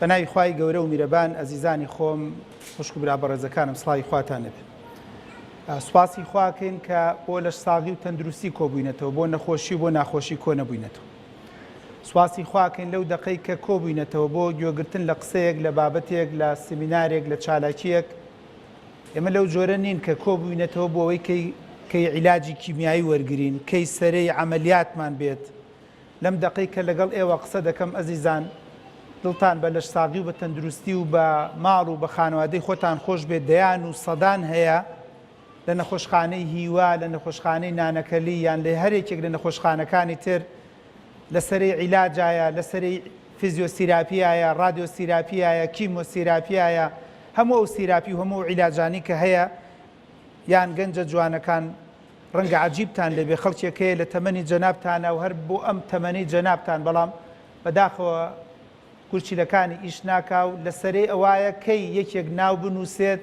بە ناوی خوای گەورە و میرەبان ئەزیزانی خۆم خوشک و برا بەڕێزەکانم سڵاوی خواتان لێبێ. سوپاسی خواکەین کە بۆ لەش ساغی و تەندروستی کۆبووینەتەوە بۆ نەخۆشی و بۆ ناخۆشی کۆ نەبووینەتەوە. سوپاسی خواکەین لەو دەقەی کە کۆبووینەتەوە بۆ گوێگرتن لە قسەیەک لە بابەتێک لە سمینارێک لە چالاکیەک ئێمە لەو جۆرە نین کە کۆبووینەتەوە بۆ ئەوەی کەی کەی عیلاجی کیمیایی وەرگرین کەی سەرەی عەمەلیاتمان بێت لەم دەقەی کە لەگەڵ ئێوە قسە دەکەم ئەزیزان دڵتان بە لەشساغی و بە تەندروستی و بە ماڵ و بە خانەوادەی خۆتان خۆش بێت دەیان و سەدان هەیە لە نەخۆشخانەی هیوا لە نەخۆشخانەی نانەکەلی یان لە هەر یەکێک لە نەخۆشخانەکانی تر لە سەرەی عیلاجایە لە سەرەی فیزیۆسیراپیایە ڕادیۆسیراپیایە کیمۆسیراپیایە هەموو ئەو سیراپی و هەموو عیلاجانی کە هەیە یان گەنجە جوانەکان ڕەنگە عەجیبتان لێ بێ خەڵکێک هەیە لە تەمەنی جەنابتانە و هەر بۆ ئەم تەمەنەی جەنابتان بەڵام بەداخەوە گورچیلەکانی ئیش ناکا و لە سەرەی ئەوایە کەی یەکێک ناو بنووسێت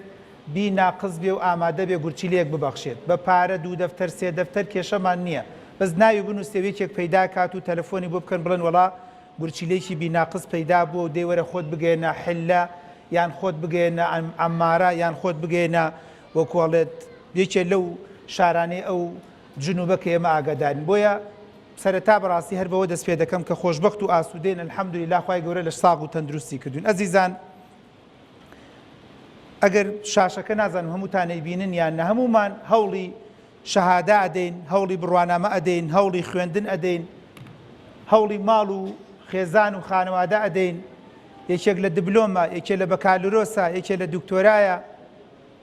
بی ناقس بێ و ئامادە بێ گورچیلەیەک ببەخشێت بە پارە دوو دەفتەر سێ دەفتەر کێشەمان نییە بەس ناوی بنووسێ و یەکێک پەیدا کات و تەلەفۆنی بۆ بکەن بڵێن وەڵا گورچیلەیەکی بی ناقس پەیدا بووە و دەی وەرە خۆت بگەیەنە حلە یان خۆت بگەیەنە عەمارە یان خۆت بگەیەنە وەکو ئەڵێت یەکێ لەو شارانەی ئەو جنوبە کە ئێمە ئاگادارین بۆیە سەرەتا بەڕاستی هەر بەوە دەست پێ دەکەم کە خۆشبەخت و ئاسوودەین الحمدللە خوای گەورە لەش ساغ و تەندروستی کردوین ئەزیزان ئەگەر شاشەکە نازانم هەمووتان ئەیبینن یان نە هەموومان هەوڵی شەهادە ئەدەین هەوڵی بڕوانامە ئەدەین هەوڵی خوێندن ئەدەین هەوڵی ماڵ و خێزان و خانەوادە ئەدەین یەکێک لە دبلۆمە یەکێ لە بەکالورۆسە یەکێ لە دکتۆرایە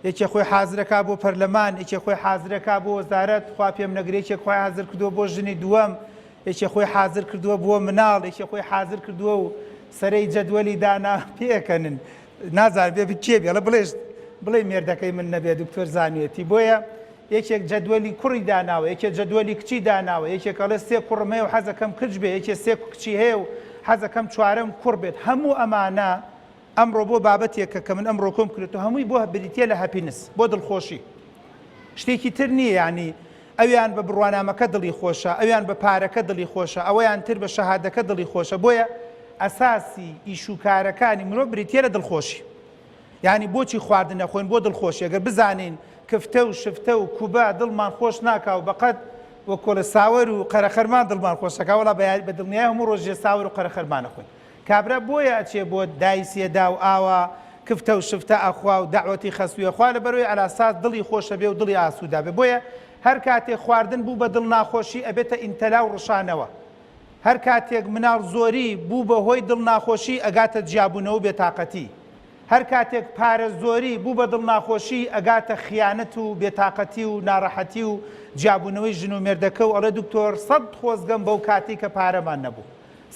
یەکێ خۆی حازرەکا بۆ پەرلەمان، یەکێ خۆی حازرەکا بۆ وەزارەت، خوا پێم نەگرێ یەکێک خۆی حازر کردووە بۆ ژنی دووەم، یەکێ خۆی حازر کردووە بۆ مناڵ، یەکێ خۆی حازر کردووە و سەرەی جەدوەلی دانا پێکەنن. نازانم بێ کێ بێ ئەڵێ بڵێ بڵێ مێردەکەی من نەبێ دکتۆر زانیەتی. بۆیە یەکێک جەدوەلی کوڕی داناوە، یەکێ جەدوەلی کچی داناوە، یەکێک ئەڵێ سێ کوڕم هەیە و حەزەکەم کچ بێ، یەکێ سێ کچی هەیە و حەزەکەم چوارەم کوڕ بێت. هەموو ئەمانە ئەمڕۆ بۆ بابەتێکە کە من ئەمڕۆ کۆم کردێتەوە هەمووی بۆ بریتیە لە happiness بۆ دڵخۆشی شتێکی تر نییە یعنی ئەویان بە بڕوانامەکە دڵی خۆشە ئەویان بە پارەکە دڵی خۆشە ئەوەیان تر بە شەهادەکە دڵی خۆشە بۆیە ئەساسی ئیش و کارەکانی مرۆ بریتیە لە دڵخۆشی یعنی بۆچی خواردن نەخۆین بۆ دڵخۆشی ئەگەر بزانین کفتە و شفتە و کوبە دڵمان خۆش ناکا و بەقەد وەکۆڵە ساوەر و قەرەخەرمان دڵمان خۆشەکە وڵا بە دڵنیای هەموو ڕۆژێ ساوەر و قەرەخەرمان نەخۆین کابرا بۆیە ئەچێ بۆ دایسیە دا و ئاوا کفتە و شفتە ئەخوا و دەعوەتی خەسوی ئەخوا لەبەرئەوەی عەلاساس دڵی خۆشەبێ و دڵی ئاسوودابێ بۆیە هەر کاتێ خواردن بوو بە دڵ ناخۆشی ئەبێتە ئینتەلا و ڕشانەوە هەر کاتێک مناڵ زۆری بوو بە هۆی دڵ ناخۆشی ئەگاتە جیابوونەوە و بێتاقەتی هەر کاتێک پارە زۆری بوو بە دڵ ناخۆشی ئەگاتە خیانەت و بێتاقەتی و ناڕەحەتی و جیابوونەوەی ژن و مێردەکە و ئەڵێ دکتۆر سەد خۆزگەم بەو کاتەی کە پارەمان نەبوو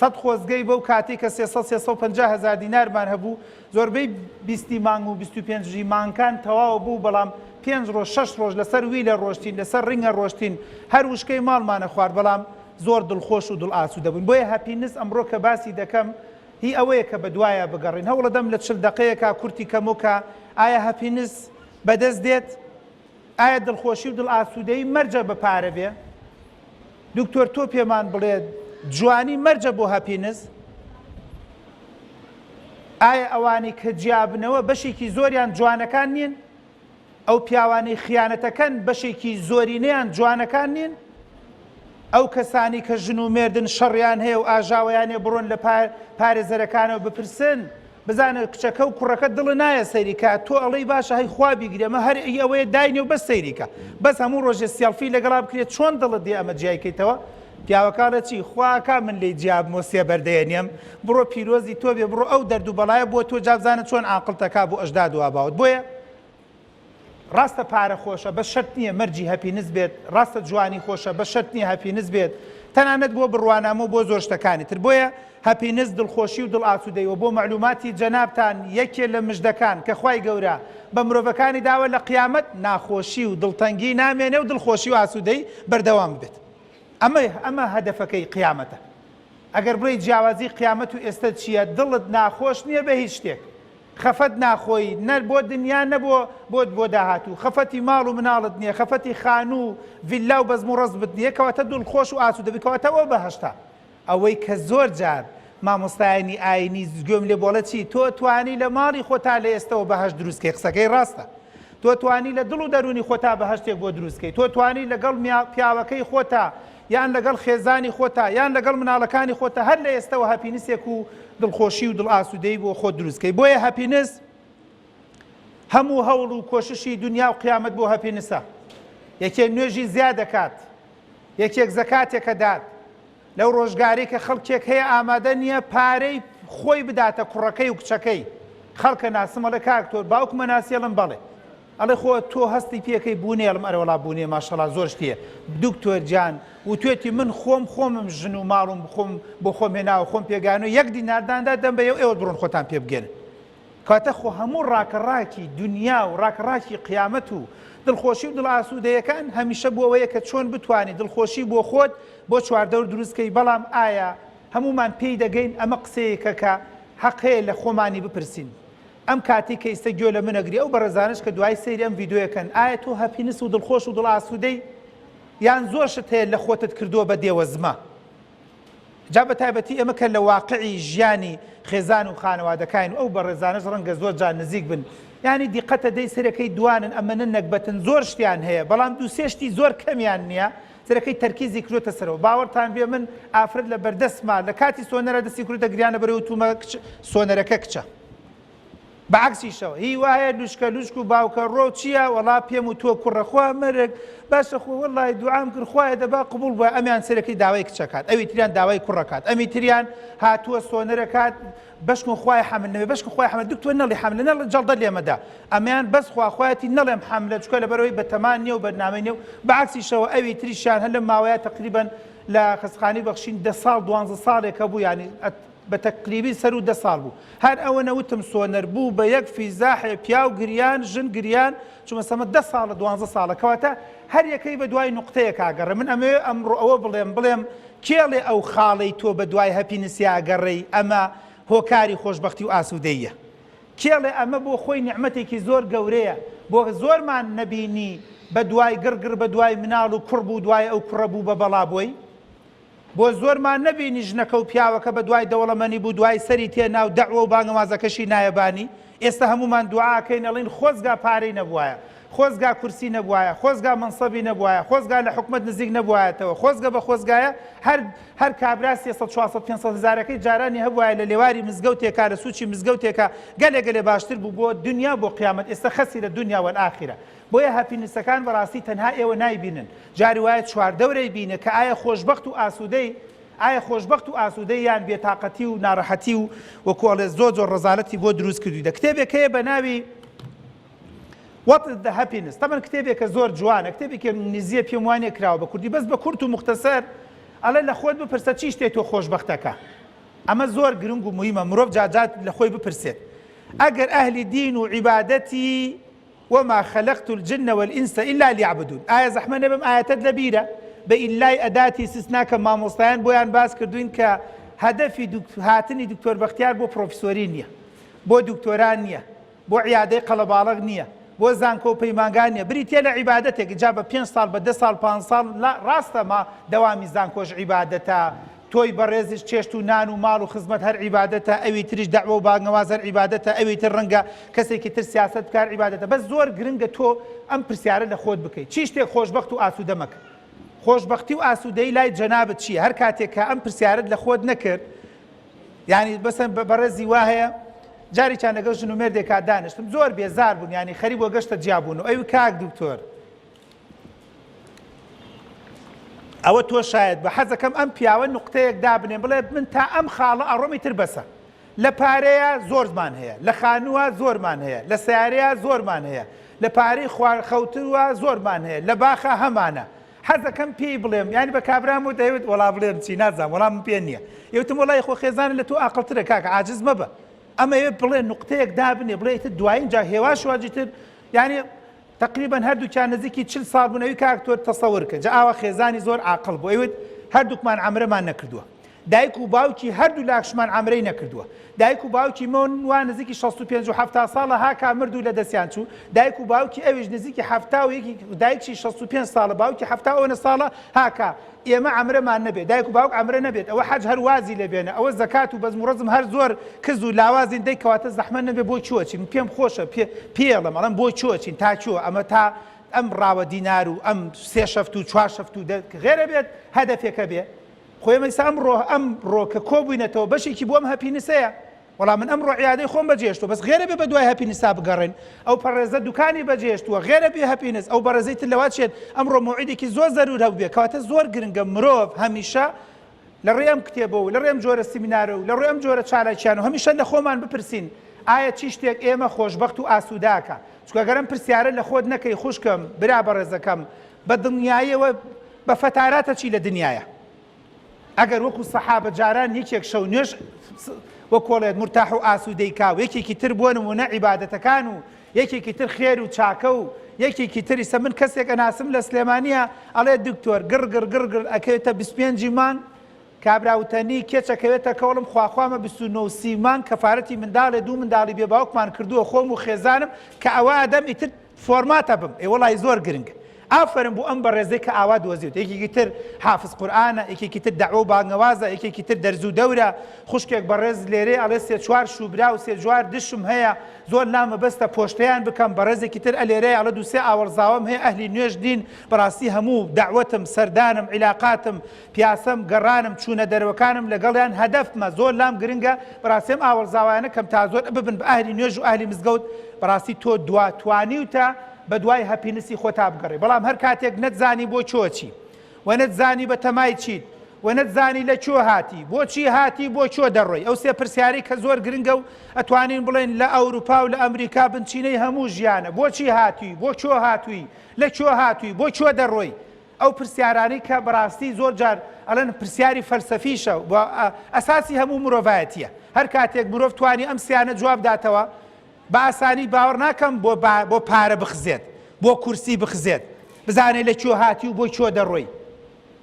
سەت خۆزگەی بەو کاتەی کە 300 350 هەزار دینارمان هەبوو، زۆربەی بیستی مانگ و 25 ی مانگکان تەواو بوو، بەڵام پێنج ڕۆژ شەش ڕۆژ لەسەر ویلە ڕۆشتین، لەسەر ڕینگە ڕۆشتین، هەر وشکەی ماڵمانە خوارد، بەڵام زۆر دڵخۆش و دڵ ئاسوودە بووین. بۆیە happiness ئەمڕۆ کە باسی دەکەم هی ئەوەیە کە بەدوایا بگەڕێین. هەوڵەدەم لە 40 دەقەیەکا کورتی کەمۆ کە ئایا happiness بەدەست دێت؟ ئایا دڵخۆشی و دڵ ئاسوودەیی مەرجە بە پارە بێ؟ دکتۆر تۆ پێمان بڵێ جوانی مەرجە بۆ happiness؟ ئایا ئەوانەی کە جیابنەوە بەشێکی زۆریان جوانەکان نین؟ ئەو پیاوانەی خیانەتەکەن بەشێکی زۆرینەیان جوانەکان نین؟ ئەو کەسانی کە ژن و مێردن شەڕیان هەیە و ئاژاوەیان هەیە بڕۆن لە پارێزەرەکانەوە بپرسن بزانە کچەکە و کوڕەکە دڵە نایە سەیری کا تۆ ئەڵێی باشە هەی خوا بیگرێ ئەمە هەر ئی ئەوەیە داینێ و بەس سەیری کە بەس هەموو ڕۆژێ سێڵفی لەگەڵا بکرێت چۆن دڵت دێ ئەمە جیای کەیتەوە پیاوەکە ئەڵێ چی خوا کا من لێی جیابمەوە سێبەر دەیەنێم بڕۆ پیرۆزی تۆ بێ بڕۆ ئەو دەرد و بەڵایە بۆ تۆ جا بزانە چۆن عاقڵتەکا بۆ ئەژداد و ئاباوت بۆیە ڕاستە پارە خۆشە بەس شەرت نییە مەرجی happiness بێت، ڕاستە جوانی خۆشە بەس شەرت نییە happiness بێت، تەنانەت بۆ بڕوانامە و بۆ زۆر شتەکانی تر. بۆیە happiness دڵخۆشی و دڵ ئاسوودەی وە بۆ مەعلوماتی جەنابتان یەکێ لە مژدەکان کە خوای گەورە بە مرۆڤەکانی داوە لە قیامەت ناخۆشی و دڵتەنگی نامێنێ و دڵخۆشی و ئاسوودەی بەردەوام ببێت. ئەمە ئەمە هەدەفەکەی قیامەتە. ئەگەر بڵێی جیاوازی قیامەت و ئێستە چییە دڵت ناخۆش نییە بە هیچ شتێک. خەفەت ناخۆی نە بۆ دنیا نە بۆ بۆت بۆ داهاتوو، خەفەتی ماڵ و مناڵت نیە، خەفەتی خانوو و ڤیللا و بەزم و ڕەزمت نیە، کەواتە دڵخۆش و ئاسوودە بی، کەواتە ئەوە بەهەشتە. ئەوەی کە زۆر جار مامۆستایانی ئاینی گوێم لێ بۆڵە چی تۆ توانی لە ماڵی خۆتا لە ئێستەوە بەهەشت دروست کەی قسەکەی ڕاستە تۆ توانی لە دڵ و دەروونی خۆتا بەهەشتێک بۆ دروست کەی تۆ توانی لەگەڵ پیاوەکەی خۆتا یان لەگەڵ خێزانی خۆتا یان لەگەڵ مناڵەکانی خۆتا هەر لە ئێستەوە happiness ێک و دڵخۆشی و دڵ ئاسوودەی بۆ خۆت دروست کەی بۆیە happiness هەموو هەوڵ و کۆششی دنیا و قیامەت بۆ happiness ە یەکێ نوێژی زیاد دەکات یەکێک زەکاتێکە دات لەو ڕۆژگارەی کە خەڵکێک هەیە ئامادە نییە پارەی خۆی بداتە کوڕەکەی و کچەکەی خەڵکە ناسم ئەڵێ کاک تۆ باوکمە ناسی ئەڵێم بەڵێ ئەڵێ خۆ تۆ هەستی پێکەی بوونێ ئەڵێم ئەرەوەڵا بوونێ ماشەڵا زۆر شتیە دکتۆر جان وتوێتی من خۆم خۆمم ژن و ماڵم خۆم بۆ خۆم هێناوە خۆم پێگانۆ یەک دینارداندا دەم بە ئێوە بڕۆن خۆتان پێ بگەن کەواتە خۆ هەموو ڕاکەڕاکی دونیا و ڕاکەڕاکی قیامەت و دڵخۆشی و دڵئاسوودەیەکان هەمیشە بۆ ئەوەیە کە چۆن بتوانی دڵخۆشی بۆ خۆت بۆ چواردەور دروست کەی، بەڵام ئایا هەموومان پێی دەگەین؟ ئەمە قسەیەکە کە هەق هەیە لە خۆمانی بپرسین. ئەم کاتەی کە ئیستە گوێ لە من ئەگری، ئەو بەڕێزانەش کە دوایی سەیری ئەم ڤیدیۆیە کەن، ئایا تۆ happiness و دڵخۆش و دڵئاسوودەی یان زۆر شت هەیە لە خۆتت کردووە بە دێوەزمە؟ جا بە تایبەتی ئێمە کە لە واقعی ژیانی خێزان و خانەوادەکاین و ئەو بەڕێزانەش ڕەنگە زۆر جار نزیک بن یانی دیقەتە دەی سەرەکەی دوانن ئەمەنە نەگبەتن زۆر شتیان هەیە بەڵام دوو سێ شتی زۆر کەمیان نییە سەرەکەی تەرکیزی کردۆتە سەرەوە باوەڕتان بێ من ئافرەت لە بەردەستما لە کاتی سۆنەرە دەستی کردە گریانە بەرەوە تومە کچ سۆنەرەکە کچە بە عەکسیشەوە هی وایە لوشکە لوشک و باوکە ڕۆ چییە وەڵا پێم و تۆ کوڕە خوا مەرگ باشە خۆ وەڵی دوعام کرد خوایە دەبا قبوڵ بووە ئەمیان سەرەکەی داوای کچەکات ئەوی تریان داوای کوڕەکات ئەمی تریان هاتووە سۆنەرەکات بەشکم خوای حەمل نەبێ بەشکم خوای حەمل دکتۆر نەڵی حەملە نەڵ جەڵدە لێمەدا ئەمیان بەس خوا خوایەتی نەڵێم حەملە چکە لەبەرەوەی بەتەمان نییە و بەرنامەی نییە و بە عەکسیشەوە ئەوی تریشیان هەر لەم ماوەیە تقریبا لە خەستخانەی بەخشین دە ساڵ دوانزە ساڵێک هەبوو یانی بە تەقریبی سەروو دە ساڵ بوو هەر ئەوەنە وتم سۆنەر بوو بە یەک فیزاحێ پیاو گریان ژن گریان چومە سەمە دە ساڵە دوانزە ساڵە کەواتە هەر یەکەی بە دوای نوقتەیەکا گەڕێ من ئەمەوێ ئەمڕۆ ئەوە بڵێم بڵێم کێڵێ ئەو خاڵەی تۆ بە دوای happiness یا گەڕێی ئەمە هۆکاری خۆشبەختی و ئاسوودەییە کێڵێ ئەمە بۆ خۆی نیعمەتێکی زۆر گەورەیە بۆ زۆرمان نەبینی بە دوای گڕ گڕ بە دوای مناڵ و کوڕ بوو دوای ئەو کوڕە بوو بە بەڵا بۆی بۆ زۆرمان نەبینی ژنەکە و پیاوەکە بە دوای دەوڵەمەنی بوو دوای سەری تێنا و دەعوە و بانگەوازەکەشی نایە بانی ئێستا هەموومان دوعا ئەکەین ئەڵێین خۆزگا پارەی نەبوایە خۆزگا کورسی نەبوایە خۆزگا مەنسەبی نەبوایە خۆزگا لە حکومەت نزیک نەبوایەتەوە خۆزگە بە خۆزگایە هەر هەر کابرا 300 400 500 هەزارەکەی جارانی هەبوایە لە لێواری مزگەوتێکا لە سوچی مزگەوتێکا گەلێ گەلێ باشتر بوو بۆ دنیا بۆ قیامەت ئێستا خەسیرە دنیا والآخرە بۆیە happiness ەکان بەڕاستی تەنها ئێوە نایبینن جاری وایە چواردەورەی بینە کە ئایا خۆشبەخت و ئاسوودەی ئایا خۆشبەخت و ئاسوودەی یان بێتاقەتی و ناڕەحەتی و وەکو ئەڵێ زۆر زۆر ڕەزالەتی بۆ دروست کردوویتە کتێبێک هەیە بە ناوی What is the happiness تەبەن کتێبێکە زۆر جوانە کتێبێکی ئینگلیزیە پێم وانیە کراوە بە کوردی بەس بە کورت و موختەسەر ئەڵێ لە خۆت بپرسە چی شتێک تۆ خۆشبەختەکە ئەمە زۆر گرنگ و موهیمە مرۆڤ جاجات لە خۆی بپرسێت ئەگەر ئەهلی دین و عیبادەتی وما خلقت الجن والانس الا لیعبدون ئایا زەحمە نەبم ئایەتەت لەبیرە بە ئیلای ئەداتی استثنا کە مامۆستایان بۆیان باس کردوین کە هەدەفی هاتنی دکتۆر بەختیار بۆ پرۆفیسۆری نییە بۆ دکتۆران نییە بۆ عیادەی قەڵەباڵغ نییە بۆ زانکۆ و پەیمانگا نییە بریتە لە عیبادەتێک جا بە پێنج ساڵ بە دە ساڵ پان ساڵ ڕاستە ما دەوامی زانکۆش عیبادەتە تۆی بەڕێزیش چێشت و نان و ماڵ و خزمەت هەر عیبادەتە، ئەوی تریش دەعوە و بانگەواز هەر عیبادەتە، ئەوی تر ڕەنگە کەسێکی تر سیاسەت بکا هەر عیبادەتە، بەس زۆر گرنگە تۆ ئەم پرسیارە لە خۆت بکەی، چی شتێک خۆشبەخت و ئاسوودە مەکە؟ خۆشبەختی و ئاسوودەیی لای جەنابت چییە؟ هەر کاتێک کە ئەم پرسیارەت لە خۆت نەکرد، یانی بەسەن بەڕێزی وا هەیە جارێکیان لەگەڵ ژن و مێردێکا دانیشتم زۆر بێزار بوون یانی خەریک بۆ گەشتە جیابوون و ئەوی کاک دکتۆر ئەوە تۆ شایەت بە حەزەکەم ئەم پیاوە نوقتەیەک دابنێم بڵێ من تا ئەم خاڵە ئەڕۆمی تر بەسە لە پارەیە زۆرمان هەیە لە خانووە زۆرمان هەیە لە سیارەیە زۆرمان هەیە لە پارەی خوار خەوتووە زۆرمان هەیە لە باخە هەمانە حەزەکەم پێی بڵێم یانی بە کابرام و دەیوت وەڵا بڵێم چی نازانم وەڵامم پێ نییە یوتم وەڵی خۆ خێزانە لە تۆ ئاقڵترە کاکە عاجز مەبە ئەمەوێ بڵێ نوقتەیەک دابنێ بڵێ ئیتر دوایین جا هێواش واجتر یانی تەقریبەن هەردووکیان نزیکی 40 ساڵ بوون ئەوی کاک تۆ تەسەور کە جا ئاوا خێزانی زۆر عاقڵ بوو ئەیوت هەردووکمان عەمرەمان نەکردووە. دایک و باوکی هەردوو لاکشمان عەمرەی نەکردووە. دایک و باوکی من وا نزیکی 65 و 70 ساڵە هاکا مرد و لە دەستیان چوو. دایک و باوکی ئەویش نزیکی 70 و یەکی دایکشی 65 ساڵە باوکی 70 ئەوەنە ساڵە هاکا ئێمە عەمرەمان نەبێت دایک و باوک عەمرە نەبێت ئەوە حەج هەر وازی لێ بێنە ئەوە زەکات و بەزم و ڕەزم هەر زۆر کز و لاوازین دەی کەواتە زەحمەت نەبێ بۆ کوێ ئەچین من پێم خۆشە پێ پێڵم ئەڵێم بۆ کوێ ئەچین تا کوێ ئەمە تا ئەم ڕاوە دینار و ئەم سێ شەفت و چوار شەفت و دە غێرە بێت هەدەفێکە بێ خۆ ئێمە ئیستا ئەمڕۆ ئەمڕۆ کە کۆ بووینەتەوە بەشێکی بۆ ئەم happiness ەیە وەڵا من ئەمڕۆ عیادەی خۆم بەجێهێشتووە بەس غێرە بێ بەدوای happiness ا بگەڕێن ئەو پەڕێزە دوکانی بەجێهێشتووە غێرە بێ happiness ئەو بەڕێزەی تر لەوە چێت ئەمڕۆ مەوعیدێکی زۆر زەرور هەبووبێ کەواتە زۆر گرنگە مرۆڤ هەمیشە لە ڕێی ئەم کتێبە و لە ڕێی ئەم جۆرە سیمینارە و لە ڕێی ئەم جۆرە چالاکیانە هەمیشە لە خۆمان بپرسین ئایا چی شتێک ئێمە خۆشبەخت و ئاسووداکە چونکە گەر ئەم پرسیارە لە خۆت نەکەی خوشکم برا بەڕێزەکەم بە دڵنیاییەوە بە فەتاراتە چی لە دنیایە ئەگەر وەکو سەحابە جاران یەکێک شەو نوێژ وەکۆڵێت مورتاح و ئاسوودەی کا و یەکێکی تر بۆ نموونە عیبادەتەکان و یەکێکی تر خێر و چاکە و یەکێکی تر ئیسە من کەسێک ئەناسم لە سلێمانیە ئەڵێ دکتۆر گڕ گڕ گڕ گڕ ئەکەوێتە 25 مانگ کابرا وتەنی کێچ ئەکەوێتە کەوڵم خواخوامە 29 و 30 مانگ کەفارەتی منداڵێ دوو منداڵی بێ باوکمان کردووە خۆم و خێزانم کە ئەوە ئەدەم ئیتر فۆرماتە بم ئێ وەڵای زۆر گرنگە ئافەرم بۆ ئەم بەڕێزەی کە ئاوا دۆزیوت یەکێکی تر حافز قورئانە یەکێکی تر دەعوە و بانگەوازە یەکێکی تر دەرز و دەورە خوشکێک بەڕێز لێرەی ئەڵێ سێ چوار شوبرا و سێ جوار دشم هەیە زۆر لام مەبەستە پۆشتەیان بکەم بەڕێزێکی تر ئەلێرەیە ئەڵێ دوو سێ ئاوەڵزاوەم هەیە ئەهلی نوێژ نین بەڕاستی هەموو دەعوەتم سەردانم عیلاقاتم پیاسەم، گەڕانم، چوونە دەرەوەکانم لەگەڵیان هەدەفمە، زۆر لام گرنگە، بەڕاستی ئەم ئاوەڵزاوایانە کەم تا زۆر ببن بە ئەهلی نوێژ و ئەهلی مزگەوت، بەڕاستی تۆ دوا توانیوتە بەدوای happiness ی خۆتا بگەڕێی، بەڵام هەر کاتێک نەتزانی بۆ کوێ چی و نەتزانی بە تەمای چیت و نەتزانی لە کوێ هاتی، بۆچی هاتی بۆ کوێ دەڕۆی، ئەو سێ پرسیارەی کە زۆر گرنگە و ئەتوانین بڵێین لە ئەوروپا و لە ئەمریکا بنچینەی هەموو ژیانە، بۆچی هاتووی، بۆ کوێ هاتووی، لە کوێ هاتووی، بۆ کوێ دەڕۆی؟ ئەو پرسیارانەی کە بەڕاستی زۆر جار ئەڵێن پرسیاری فەلسەفیشە و ئەساسی هەموو مرۆڤایەتیە. هەر کاتێک مرۆڤ توانی ئەم سیانە جواب داتەوە بە ئاسانی باوەڕ ناکەم بۆ بۆ پارە بخزێت، بۆ کورسی بخزێت، بزانێت لە کوێ هاتی و بۆ کوێ دەڕۆی.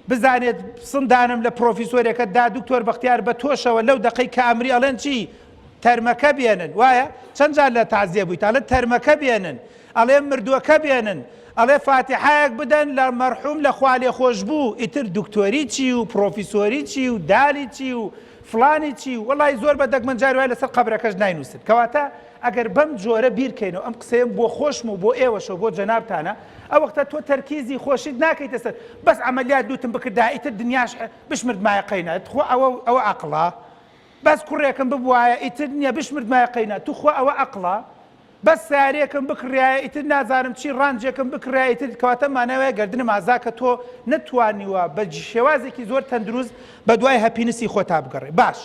بزانێت سندانم لە پرۆفیسۆرێکە دا دکتۆر بەختیار بە تۆشەوە لەو دەقەی کە ئەمری ئەڵێن چی تەرمەکە بێنن وایە چەند جار لە تازیە بوویت ئەڵێ تەرمەکە بێنن ئەڵێ مردووەکە بێنن ئەڵێ فاتیحایەک بدەن لە مەرحوم لە خوالێخۆشبوو ئیتر دکتۆری چی و پرۆفیسۆری چی و دالی چی و فڵانی چی و وەڵی زۆر بە دەگمەن جاری وایە لەسەر قەبرەکەش ناینووسن کەواتە ئەگەر بەم جۆرە بیرکەینەوە ئەم قسەیەم بۆ خۆشم و بۆ ئێوەشەوە بۆ جەنابتانە ئەو وەختە تۆ تەرکیزی خۆشیت ناکەیتە سەر بەس عەمەلیات لوتم بکردا ئیتر دنیاش بشمردمایە قەینا تخوا ئەوە ئەوە عەقڵە بەس کوڕێکم ببوایە ئیتر نییە بشمردمایە قەینا توخوا ئەوە عەقڵە بەس سەیارەیەکم بکڕیایە ئیتر نازانم چی ڕانجێکم بکڕیایە ئیتر کەواتە مانای وایە گەردنم ئازا کە تۆ نەتوانیوە بە شێوازێکی زۆر تەندروست بە دوای happiness ی خۆتا بگەڕێ باش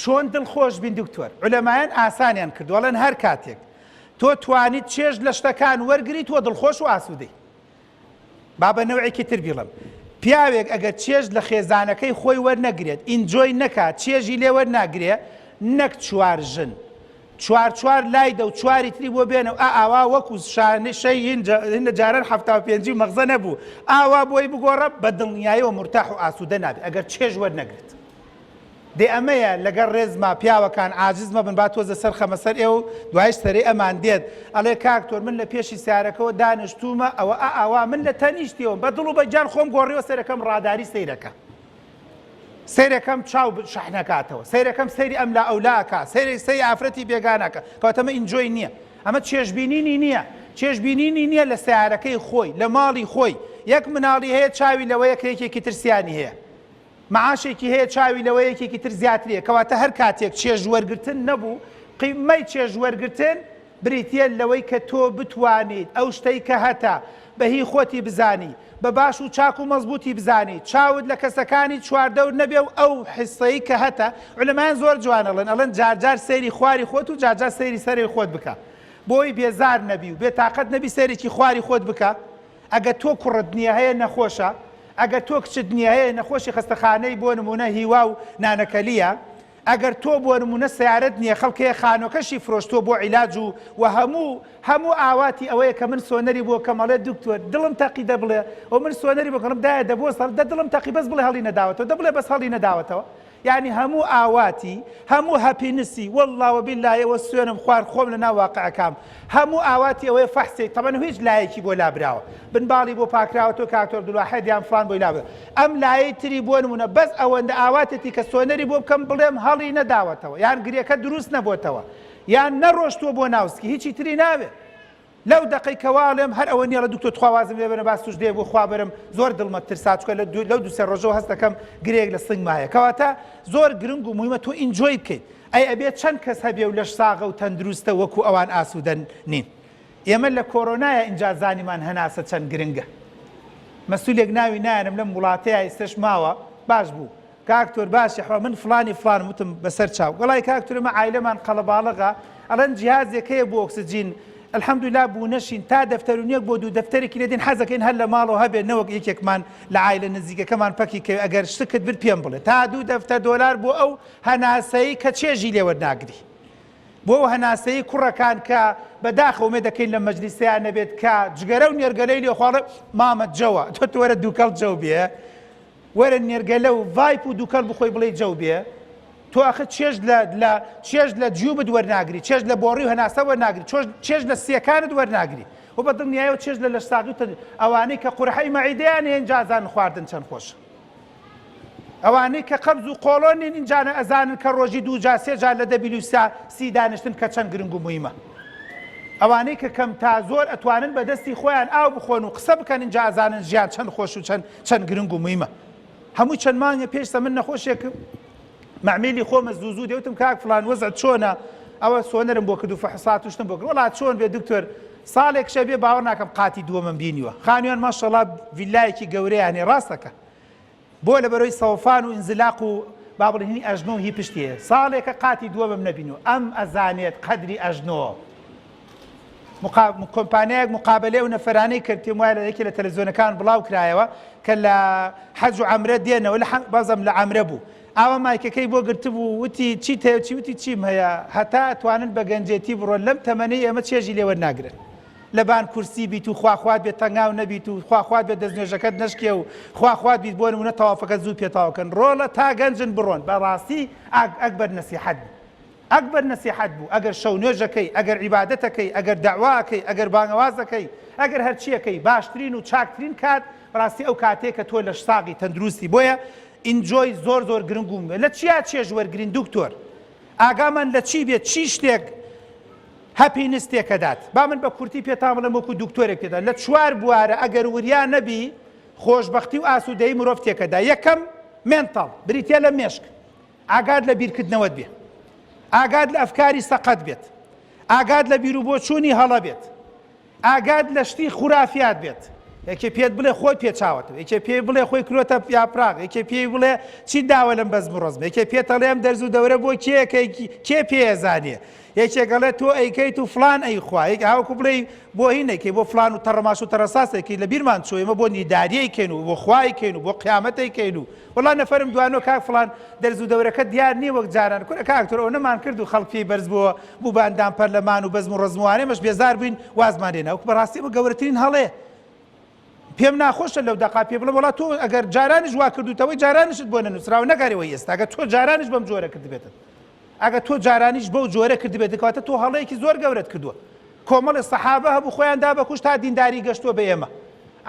چۆن دڵخۆش بین دکتۆر عولەمایان ئاسانیان کردووە ئەڵێن هەر کاتێک تۆ توانیت چێژ لە شتەکان وەرگری تۆ دڵخۆش و ئاسوودەی با بە نەوعێکی تر بیڵێم پیاوێک ئەگەر چێژ لە خێزانەکەی خۆی وەرنەگرێت enjoy نەکات چێژی لێ وەرناگرێ نەک چوار ژن چوار چوار لای دە و چواری تری بۆ بێنە و ئا ئاوا وەکو شانشەی هین لە جاران حەفتا و پێنجی و مەغزە نەبوو ئاوا بۆی بگۆڕە بە دڵنیایەوە مورتاح و ئاسوودە نابێت ئەگەر چێژ وەرنەگرێت. دەی ئەمەیە لەگەڵ ڕێزما پیاوەکان عاجز مەبن با تۆزە سەر خەمە سەر ئێوە و دوایش سەرەی ئەمان دێت ئەڵێ کاک تۆر من لە پێشی سیارەکەوە دانشتوومە ئەوە ئا ئاوا من لە تەنیشتیەوەم بە دڵ و بە گیان خۆم گۆڕیوە سەیرەکەم ڕاداری سەیرەکە سەیرەکەم چاو شەحنەکاتەوە سەیرەکەم سەیری ئەم لا ئەولا ئەکا سەیری سەی ئافرەتی بێگانەکە کەواتە ئەمە enjoy نییە ئەمە چێژبینینی نییە چێژبینینی نییە لە سیارەکەی خۆی لە ماڵی خۆی یەک مناڵی هەیە چاوی لەوەیە کە یەکێکی ترسیانی هەیە معاشێکی هەیە چاوی لەوە یەکێکی تر زیاتریە کەواتە هەر کاتێک چێژ وەرگرتن نەبوو قیمەی چێژ وەرگرتن بریتیە لەوەی کە تۆ بتوانیت ئەو شتەی کە هەتە بە هی خۆتی بزانی بە باش و چاک و مەزبووتی بزانی چاوت لە کەسەکانی چواردەور نەبێ و ئەو حسەی کە هەتە عولەمایان زۆر جوان ئەڵێن ئەڵێن جار جار سەیری خواری خۆت و جار جار سەیری سەرەوی خۆت بکە بۆی بێزار نەبی و بێتاقەت نەبی سەیرێکی خواری خۆت بکە ئەگەر تۆ کوڕت نیە هەیە نەخۆشە، ئەگەر تۆ کچت نیە هەیە نەخۆشی خەستەخانەی بۆ نمونە هیوا و نانەکەلیە، ئەگەر تۆ بۆ نمونە سەیارەت نیە خەڵک هەیە خانوەکەشی فرۆشتوە بۆ عیلاج و وە هەموو هەموو ئاواتی ئەوەیە کە من سۆنەری بۆ کەم ئەڵێ دکتۆر دڵم تەقی دە بڵێ ئەو من سۆنەری بۆ کەم دایە دە بۆ سەڵ دە دڵم تەقی بەس بڵێ هەڵی نەداوەتەوە دە بڵێ بەس هەڵی نەداوەتەوە یانی هەموو ئاواتی هەموو happiness ی واللە وباللە ئەوە سوێنم خوارد خۆم لەناو واقعەکام هەموو ئاواتی ئەوەیە فەحسێک تەبەن هیچ لایەکی بۆ لابراوە بن باڵی بۆ پاکراوەتەوە کاک عبدالواحد یان فڵان بۆی لابرا ئەم لایەی تری بۆ نمونە بەس ئەوەندە ئاواتێتی کە سۆنەری بۆ بکەم بڵێم هەڵی نەداوەتەوە یان گرێکە دروست نەبۆتەوە یان نەڕۆشتووە بۆ ناوسکی هیچی تری ناوێ لەو دەقەی کە واڵێم هەر ئەوە نیە ئەڵێ دکتۆر تخوا وازم لێ بەرە با سوجدەیەک بۆ خوا بەرم زۆر دڵمە ترسا چونکە لە لەو دوو سێ ڕۆژەوە هەست دەکەم گرێیەک لە سنگمایە کەواتە زۆر گرنگ و موهیمە تۆ enjoy بکەیت ئەی ئەبێ چەند کەس هەبێ و لەش ساغە و تەندروستە وەکو ئەوان ئاسوودە نین ئێمە لە کۆرۆنایە ئینجا زانیمان هەناسە چەند گرنگە مەسولێک ناوی نایەنم لەم وڵاتەیە ئیستەش ماوە باش بوو کاک تۆر باشی حوا من فڵانی فڵانم وتم بەسەر چاو وەڵای کاک تۆر ئێمە عایلەمان قەڵەباڵغە ئەڵێن جیهازێک هەیە بۆ ئۆکسجین الحمدللە بوونەشین تا دەفتەر و نیەک بۆ دوو دەفتەرێکی لێ دێن حەزەکەین هەر لە ماڵەوە هەبێ نەوەک یەکێکمان لە عایلە نزیکەکەمان پەکی کەوێ ئەگەر شتکت برد پێم بڵێ تا دوو دەفتەر دۆلار بۆ ئەو هەناسەی کە چێژی لێ وەرناگری بۆ ئەو هەناسەی کوڕەکان کە بە داخەوە ئومێد دەکەین لەم مەجلیسەیان نەبێت کە جگەرە و نێرگەلەی لێ خواڵێ مامە جەوە تۆ وەرە دووکەڵ جەو بێ وەرە نێرگەلە و vape و دوکەڵ بخۆی بڵێی جەو بێ تۆ ئەخر چێژ لە لە چێژ لە جیوبت وەرناگری چێژ لە بۆڕی و هەناسە وەرناگری چۆژ چێژ لە سیەکانت وەرناگری و بە دڵنیایەوە چێژ لە لەشساغی و تەن ئەوانەی کە قورحەی مەعیدەیان هەیە ئینجا ئەزانن خواردن چەند خۆشە ئەوانەی کە قەبز و قۆڵۆن نین ئینجانە ئەزانن کە ڕۆژی دوو جار سێ جار لە دە بیلوسا سی دانیشتن کە چەند گرنگ و مویمە. ئەوانەی کە کەم تا زۆر ئەتوانن بە دەستی خۆیان ئاو بخۆن و قسە بکەن ئینجا ئەزانن ژیان چەند خۆش و چەند چەند گرنگ و مویمە. هەمووی چەند مانگێ پێش سە من نەخۆشێک مەعمیلی خۆمە زوو زوو دەوتم کاک فڵان وەزعت چۆنە ئەوە سۆنەرم بۆ کرد و فحوسات و شتم بۆ کرد وەڵا چۆن بێ دکتۆر ساڵێک شە بێ باوەڕ ناکەم قاتی دووەمم بینیوە خانویان ماشەڵا ڤیلایەکی گەورەیان هەیە ڕاستەکە بۆ لەبەرەوەی سەوفان و ئینزلاق و با بڵێین هی ئەژنۆ و هی پشتی هەیە ساڵێکە قاتی دووەمم نەبینیوە ئەم ئەزانێت قەدری ئەژنۆ مقا... کۆمپانیایەک مقابلەی ئەو نەفەرانەی کرد پێم وایە لە یەکێ لە تەلەڤیزیۆنەکان بڵاو کرایەوە کە لە حەج و عەمرە دێنەوە لە بازم لە عەمرە بوو ئاوا مایکەکەی بۆ گرتبوو وتی چیت هەیە چی وتی چیم هەیە هەتا ئەتوانن بە گەنجێتی بڕۆن لەم تەمەنەی ئێمە چێژی لێ وەرناگرن لەبان کورسی بیت و خوا خوات بێت تەنگاو نەبیت و خوا خوات بێت دەستنوێژەکەت نەشکێ و خوا خوات بیت بۆ نمونە تەوافەکەت زوو پێ تەواو کەن ڕۆڵە تا گەنجن بڕۆن بەڕاستی ئەکبەر نەسیحەت بوو ئەکبەر نەسیحەت بوو ئەگەر شەو نوێژەکەی ئەگەر عیبادەتەکەی ئەگەر دەعواکەی ئەگەر بانگەوازەکەی ئەگەر هەرچیەکەی باشترین و چاکترین کات بەڕاستی ئەو کاتەیە کە تۆ لەش ساغی تەندروستی بۆیە enjoy زۆر زۆر گرنگ و لە چیا چێژ وەرگرین دکتۆر ئاگامان لە چی بێت چی شتێک happiness تێکەدات با من بە کورتی پێتان بڵێم وەکو دکتۆرێک پێتان لە چوار بوارە ئەگەر وریا نەبی خۆشبەختی و ئاسوودەیی مرۆڤ تێکەدا یەکەم mental بریتە لە مێشک ئاگات لە بیرکردنەوەت بێ ئاگات لە ئەفکاری سەقەت بێت ئاگات لە بیروبۆچوونی هەڵە بێت ئاگات لە شتی خورافیات بێت یەکێ پێت بڵێ خۆی پێچاوەتەوە یەکێ پێی بڵێ خۆی کرۆتە یاپراغ یەکێ پێی بڵێ چی داوە لەم بەزم و ڕەزمە یەکێ پێت ئەڵێ ئەم دەرز و دەورە بۆ کێ کێ پێزانێ یەکێک ئەڵێ تۆ ئەیکەیت و فلان ئەیخوا یەک هاوکو بڵێ بۆ هی نەکەی بۆ فلان و تەڕەماش و تەڕەساسێکی لە بیرمان چۆ ئێمە بۆ نیداریەی کەین و بۆ خوای کەین و بۆ قیامەتەی کەین و وەڵا نەفەرم دوانۆ کاک فڵان دەرز و دەورەکە دیار نییە وەک جاران کورە کاک تۆر ئەونەمان کرد و خەڵک پێی بەرز بووە بوو بە ئەندام پەرلەمان و بەزم و ڕەزم و وانەی ئێمەش بێزار بووین وازمان لێ نا وەک بەڕاستی ئەمە گەورەترین هەڵەیە پێم ناخۆشە لەو دەقا پێ بڵێم وەڵا تۆ ئەگەر جارانیش وا کردوتەوەی جارانیشت بۆ نەنووسراوە نەک هەر ئەوەی ئێستا ئەگەر تۆ جارانیش بەم جۆرە کردبێتت ئەگەر تۆ جارانیش بەو جۆرە کردبێت کەواتە تۆ هەڵەیەکی زۆر گەورەت کردووە کۆمەڵێ سەحابە هەبوو خۆیان دا بە کوشت تا دینداری گەشتووە بە ئێمە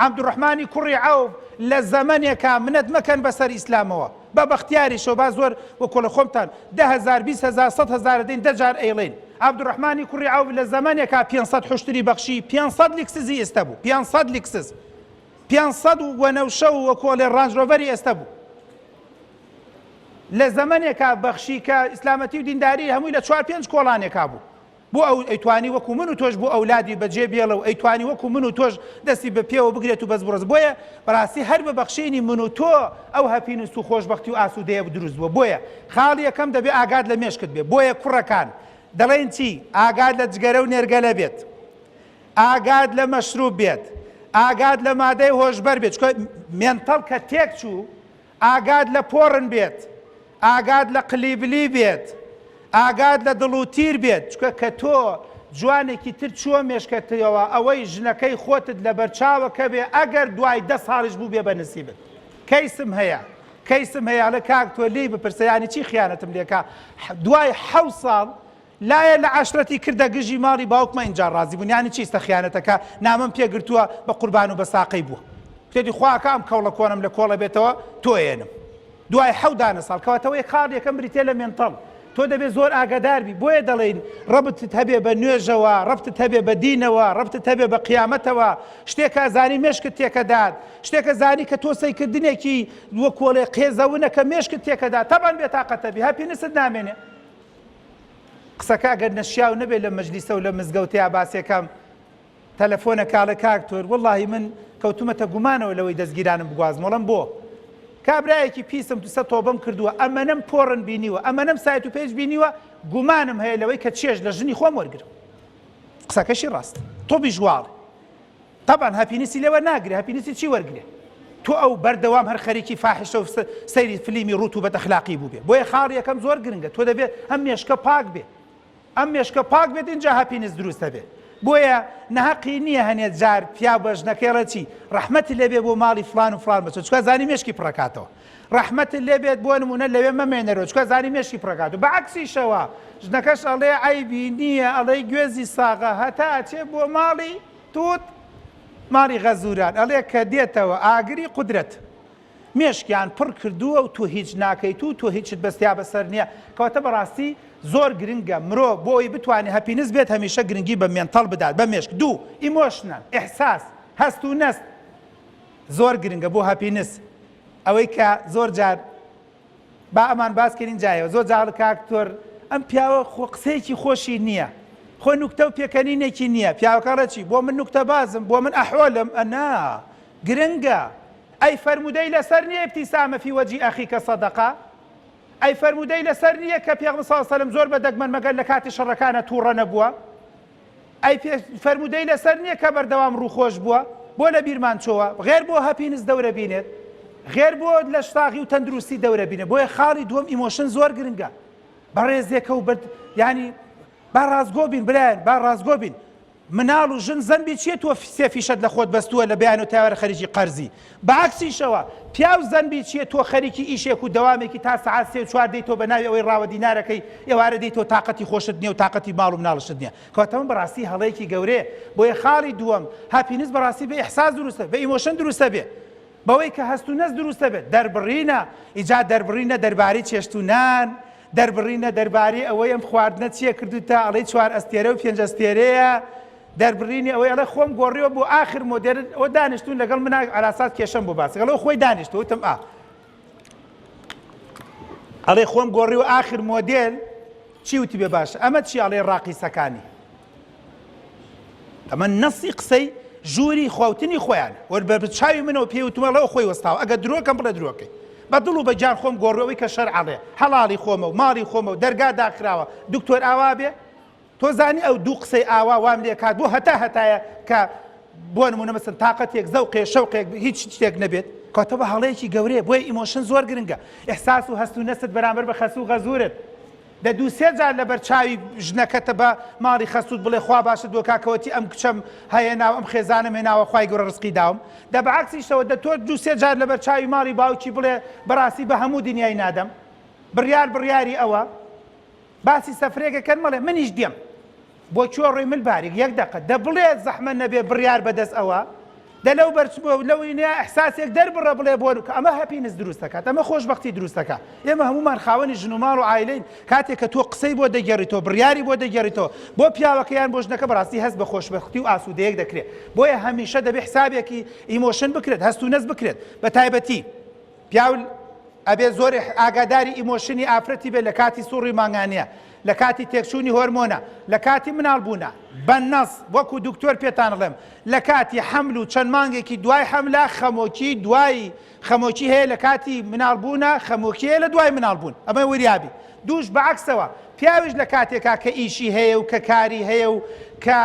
عەبدوڕەحمانی کوڕی عەوف لە زەمەنێکا منەت مەکەن بەسەر ئیسلامەوە بە بەختیاریشەوە با زۆر وەکۆڵە خۆمتان 10هزار 20هزار 100 هزار دەین دە جار ئەیڵێین عەبدوڕەحمانی کوڕی عەوف لە زەمەنێکا 500 حوشتری بەخشی 500 لیکسزی ئێستا بوو 500 لیکسز 500 وەنەوشە و وەکۆڵێ ڕانج ڕۆڤەری ئێستا بوو لە زەمەنێکا بەخشی کە ئیسلامەتی و دینداری هەمووی لە چوار پێنج کۆڵانێکا بوو بۆ ئەو ئەیتوانی وەکو من و تۆش بۆ ئەولادی بەجێ بێڵێ و ئەیتوانی وەکو من و تۆش دەستی بە پێوە بگرێت و بەس بڕز بۆیە بەڕاستی هەر بە بەخشینی من و تۆ ئەو happiness و خۆشبەختی و ئاسوودەیە دروست بووە بۆیە خاڵی یەکەم دەبێ ئاگات لە مێشکت بێ بۆیە کوڕەکان دەڵێن چی ئاگات لە جگەرە و نێرگەلە بێت ئاگات لە مەشروب بێت ئاگات لە مادەی هۆشبەر بێت چونکە mental کە تێک چوو ئاگات لە porn بێت. ئاگات لە قلیبلی بێت، ئاگات لە دڵ و تیر بێت، چونکە کە تۆ جوانێکی تر چووە مێشکەتەوە ئەوەی ژنەکەی خۆتت لەبەرچاوە کەبێ ئەگەر دوای دە ساڵیش بووبێ بە نسیبت. کەیسم هەیە کەیسم هەیە ئەڵێ کاک تۆ لێی بپرسە یانی چی خیانەتم لێکا دوای حەو ساڵ لایە لە عەشرەتی کردە گژی ماڵی باوکمە ئینجا ڕازی بوون یانی چی ئیستا خیانەتەکە نامەم پێ گرتووە بە قوربان و بە ساقەی بووە وتێتی خواکە ئەم کەوڵە کۆنەم لە کۆڵە بێتەوە تۆ ئێنم دوای حەو دانە ساڵ کەواتە ئەوەی خاڵ یەکەم بریتیە لە mental تۆ دەبێ زۆر ئاگادار بی بۆیە دەڵێین ڕەبتت هەبێ بە نوێژەوە ڕەبتت هەبێ بە دینەوە ڕەبتت هەبێ بە قیامەتەوە شتێکە زانی مێشکت تێکەدات شتێکە زانی کە تۆ سەیکردنێکی وەکۆڵێ قێزەونە کە مێشکت تێکەدا تەبان بێتاقەتە بی happiness ت نامێنێ قسەکە ئەگەر نەشیاو نەبێت لە مەجلیسە و لە مزگەوتەیا باسێکەم تەلەفۆنە کاڵێ کاک تۆر وەڵاهی من کەوتومەتە گومانەوە لەوەی دەستگیرانم بگوازم وەڵم بۆ کابرایەکی پیسم توسە تۆبەم کردووە ئەمەنەم porn بینیوە ئەمەنەم سایت و page بینیوە گومانم هەیە لەوەی کە چێژ لە ژنی خۆم وەرگرم قسەکەشی ڕاست تۆبیش واڵ تەبعەن happiness ی لێ وەرناگرێ happiness ی چی وەرگرێ تۆ ئەو بەردەوام هەر خەریکی فاحشە و سەیری فلیمی ڕوت و بەدئەخلاقی بووبێ بۆیە خاڵی یەکەم زۆر گرنگە تۆ دەبێت ئەم مێشکە پاک بێ ئەم مێشکە پاک بێت ئینجا happiness دروست دەبێ بۆیە نەهەقی نییە هەنێ جار پیاو بە ژنەکەی ڵێ چی ڕەحمەتی لێبێ بۆ ماڵی فلان و فلان بچۆ چکە زانی مێشکی پڕەکاتەوە ڕەحمەتت لێ بێت بۆ نمونە لەوێ مەمێنەرەوە چکە زانی مێشکی پڕەکات و بە عەکسیشەوە ژنەکەش ئەڵێ عەیبی نییە ئەڵێ گوێزی ساغە هەتا ئەچێ بۆ ماڵی توت ماڵی غەزوران ئەڵێ کە دێتەوە ئاگری قودرەت مێشکیان پڕ کردووە و تۆ هیچ ناکەیت و تۆ هیچت بەستیا بەسەر نییە کەواتە بەڕاستی زۆر گرنگە مرۆ بۆ ئەوی بتوانێت happiness بێت هەمیشە گرنگی بە mental بدات بە مێشک دوو emotional ئیحساس هەست و نەست زۆر گرنگە بۆ happiness ئەوەی کە زۆر جار با ئەمان باس کەین جایەوە زۆر جار کاک تۆر ئەم پیاوە خۆ قسەیەکی خۆشی نییە خۆ نوکتە و پێکەنینێکی نییە پیاوەکە ڵێ چی بۆ من نوکتە بازم بۆ من ئەحۆلم ئەنا گرنگە ئەی فەرموودەی لەسەر نییە ابتسامە فی وجه اخیک صدقە ئەی فەرموودەی لەسەر نییە کە پێغەمبەر صلی اللە علیه و سلم زۆر بە دەگمەن مەگەر لە کاتی شەڕەکانە تووڕە نەبووە ئەی فەرموودەی لەسەر نییە کە بەردەوام ڕووخۆش بووە؟ بۆ لە بیرمان چۆوە؟ غێر بۆ happiness دەورە بینێت؟ غێر بۆ لەشساغی و تەندروستی دەورە بینێت؟ بۆیە خاڵی دووەم emotion زۆر گرنگە. بەڕێزێکە و بەرد یانی با ڕاستگۆ بین برایان با ڕاستگۆ بین. مناڵ و ژن زەنبی چییە تۆ سێ فیشەت لە خۆت بەستووە لە بەیان و تاوەرە خەریکی قەرزی؟ بە عەکسیشەوە پیاو زەنبی چییە تۆ خەریکی ئیشێک و دەوامێکی تا سەعات سێ و چوار دێیتەوە بە ناوی ئەوەی ڕاوە دینارەکەی ئێوارە دێیتەوە تاقەتی خۆشت نییە و تاقەتی ماڵ و مناڵشت نییە کەواتە ئەمە بەڕاستی هەڵەیەکی گەورەیە بۆیە خاڵی دووەم happiness بەڕاستی بە ئیحساس دروستە بە emotion دروستە بێ بەوەی کە هەست و نەست دروستە بێت دەربڕینە ئیجا دەربڕینە دەربارەی چێشت و نان دەربڕینە دەربارەی ئەوەی ئەم خواردنە چییە کردوتە ئەڵێی چوار ئەستێرە و پێنج ئەستێرەیە دەربڕینی ئەوەی ئەڵێ خۆم گۆڕیوە بۆ ئاخر مۆدێرن ئەوە دانیشتون لەگەڵ منا عەلاساس کێشەم بۆ باس ئەڵێ خۆی دانیشتوە وتم ئا ئەڵێ خۆم گۆڕیوە ئاخر مۆدێل چی وتی بێ باشە ئەمە چی ئەڵێ ڕاقیسەکانی ئەمە نەسی قسەی ژووری خۆوتنی خۆیان وەر بە چاوی منەوە پێی وتمە ئەڵێ خۆی وەستاوە ئەگەر درۆکەم بڵێ درۆکەی بە دڵ و بە گیان خۆم گۆڕەوەی کە شەرع ئەڵێ حەڵاڵی خۆمە و ماڵی خۆمە و دەرگا داخراوە دکتۆر ئاوا بێ تۆ زانی ئەو دوو قسەی ئاوا وام لێ کات بۆ هەتا هەتایە کە بۆ نمونە مەسەن تاقەتێک زەوقێ شەوقێک هیچ شتێک نەبێت کەواتە بە هەڵەیەکی گەورەیە بۆیە emotion زۆر گرنگە ئیحساس و هەست و نەست بەرامبەر بە خەسوو غەزورت دە دوو سێ جار لەبەر چاوی ژنەکەتە بە ماڵی خەسووت بڵێ خوا باشت بۆ کاکەوەتی ئەم کچەم هێناوە ئەم خێزانم هێناوە خوای گەورە ڕزقی داوم دە بە عەکسیشەوە دە تۆ دوو سێ جار لەبەر چاوی ماڵی باوکی بڵێ بەڕاستی بە هەموو دنیای نادەم بڕیار بڕیاری ئەوە باسی سەفرێک ئەکەن مەڵێ منیش دێم بۆ کوێ ڕۆی مل باریک یەک دەقە دە بڵێ زەحمە نەبێ بڕیار بەدەست ئەوە دە لەو بەرچ بۆ لەو ئینە ئیحساسێک دەربڕە بڵێ بۆ کە ئەمە happiness دروست دەکات ئەمە خۆشبەختی دروست دەکات ئێمە هەموومان خاوەنی ژن و ماڵ و عایلەین کاتێک کە تۆ قسەی بۆ دەگێڕیتەوە بڕیاری بۆ دەگێڕیتەوە بۆ پیاوەکە یان بۆ ژنەکە بەڕاستی هەست بە خۆشبەختی و ئاسوودەیەک دەکرێت بۆیە هەمیشە دەبێ حسابێکی emotion بکرێت هەست و نەست بکرێت بە تایبەتی پیاو ئەبێ زۆر ئاگاداری emotion ی ئافرەتی بێت لە کاتی سوڕی مانگانە، لە کاتی تێکچوونی هۆرمۆنە، لە کاتی مناڵ بوونە، بە نەس وەکو دکتۆر پێتان ئەڵێم لە کاتی حەمل و چەند مانگێکی دوای حەملە خەمۆکی دوای خەمۆکی هەیە لە کاتی مناڵ بوونە خەمۆکی هەیە لە دوای مناڵ بوون ئەمە وریابی دووش بە عەکسەوە پیاویش لە کاتێکا کە ئیشی هەیە و کە کاری هەیە و کە.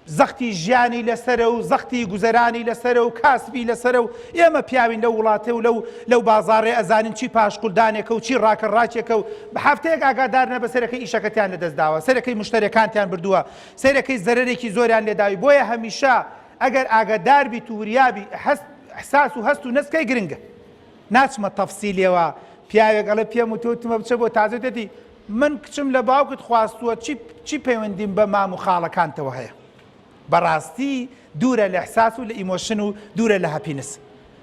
زەختی ژیانی لەسەرە و زەختی گوزەرانی لەسەرە و کاسبی لەسەرە و ئێمە پیاوین لەو وڵاتێ و لەو لەو بازاڕێ ئەزانین چی پاشقولدانێکە و چی ڕاکە ڕاکێکە و هەفتەیەک ئاگادار نەبە سەرەکەی ئیشەکەتیان لەدەست داوە سەرەکەی مشتەرەکانتیان بردووە سەرەکەی زەرەرێکی زۆریان لێداوی بۆیە هەمیشە ئەگەر ئاگادار بیت و وریابی هەست احساس و هەست و نەسکەی گرنگە ناچمە تەفسیلەوە پیاوێک ئەڵێ پێم وتووە وتمە بچە بۆ تازە وتێتی من کچم لە باوکت خواستووە چی چی پەیوەندیم بە مام و خاڵەکانتەوە هەیە؟ بەڕاستی دوورە لە ئیحساس و لە emotion و دوورە لە happiness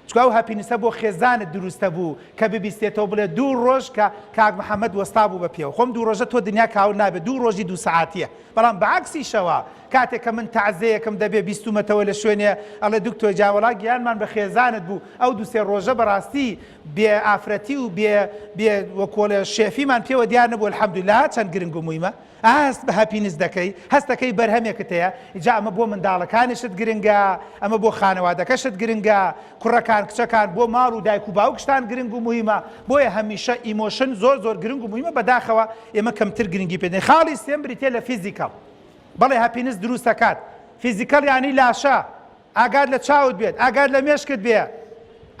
چونکە ئەو happiness ە بۆ خێزانت دروستە بوو کە ببیستێتەوە بڵێ دوو ڕۆژ کە کاک محەممەد وەستا بوو بە پێوە خۆم دوو ڕۆژە تۆ دنیا کاول نابێت دوو ڕۆژی دوو سەعاتیە بەڵام بە عەکسیشەوە کاتێک کە من تەعزێیەکم دەبێ بیستومەتەوە لە شوێنێ ئەڵێ دکتۆر گیان وەڵا گیانمان بە خێزانت بوو ئەو دوو سێ ڕۆژە بەڕاستی بێ ئافرەتی و بێ بێ وەکۆڵێ شێفیمان پێوە دیار نەبوو الحمدللە چەند گرنگ و مویمە هەست بە happiness دەکەی هەستەکەی بەرهەمێکت هەیە جا ئەمە بۆ منداڵەکانیشت گرنگە ئەمە بۆ خانەوادەکەشت گرنگە کوڕەکان کچەکان بۆ ماڵ و دایک و باوکشتان گرنگ و مویمە بۆیە هەمیشە emotion زۆر زۆر گرنگ و مویمە بەداخەوە ئێمە کەمتر گرنگی پێدەین خاڵی سێم بریتە لە physical بەڵێ happiness دروستەکات physical یانی لاشە ئاگات لە چاوت بێت، ئاگات لە مێشکت بێ،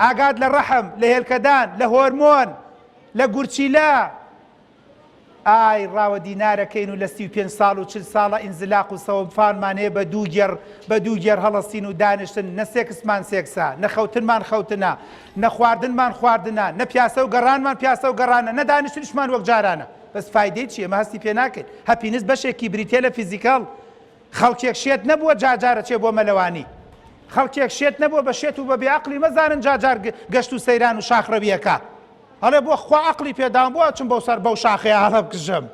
ئاگات لە ڕەحم، لە هێلکەدان، لە هۆرمۆن، لە گورچیلە. ئای ڕاوە دینارەکەین و لە 35 ساڵ و 40 ساڵە ئینزلاق و سەوەمفانمان هەیە بە دوو گێڕ بە دوو گێڕ هەڵەسین و دانیشتن نە سێکسمان سێکسە نە خەوتنمان خەوتنە نە خواردنمان خواردنە نە پیاسە و گەڕانمان پیاسە و گەڕانە نە دانیشتنیشمان وەک جارانە بەس فایدەی چیە ئێمە هەستی پێ ناکەین happiness بەشێکی بریتیە لە physical خەڵکێک شێت نەبووە جارجار ئەچێ بۆ مەلەوانی. خەڵکێک شێت نەبووە بە شێت و بە بێ ئەقڵی مەزانن جارجار گەشت و سەیران و شاخڕەوی ئەکا. ئەڵێ بۆ خوا ئەقڵی پێ داوم بۆ ئەچم بەو سەر بەو شاخەیا هەڵبکژم.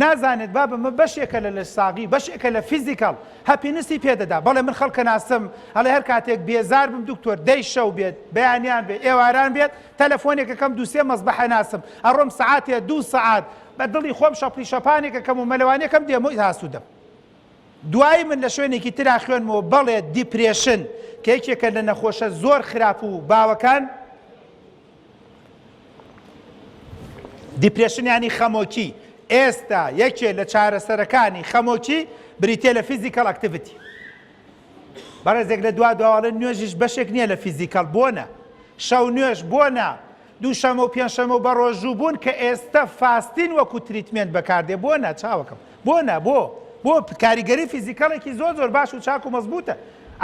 نازانێت بابە مە بەشێکە لە لەشساغی، بەشێکە لە physical. happiness ی پێ دەدا. بەڵێ من خەڵک ئەناسم ئەڵێ هەر کاتێک بێزار بم دکتۆر دەی شەو بێت، بەیانیان بێت، ئێواران بێت تەلەفۆنێک ئەکەم دوو سێ مەسبەح ئەناسم ئەڕۆم سەعاتێ دوو سەعات بە دڵی خۆم شەپڵی شەپانێک ئەکەم و مەلەوانیەکەم دێمەوە ئاسوودەم. دوایی من لە شوێنێکی ترا خوێنمەوە بەڵێ depression کە یەکێکە لە نەخۆشە زۆر خراپ و باوەکان، depression یانی خەمۆکی، ئێستا یەکێ لە چارەسەرەکانی خەمۆکی بریتیە لە physical activity. بەڕێزێک لە دوا دواواڵێ نوێژیش بەشێک نییە لە physical بۆنە شەو نوێژ بۆنە دووشەمە و پێنجشەمە و بەڕۆژوو بوون کە ئێستە fasting وەکو treatment بەکاردێ بۆ نا چاوەکەم بۆ نا بۆ بۆ کاریگەری physical ێکی زۆر زۆر باش و چاک و مەزبوتە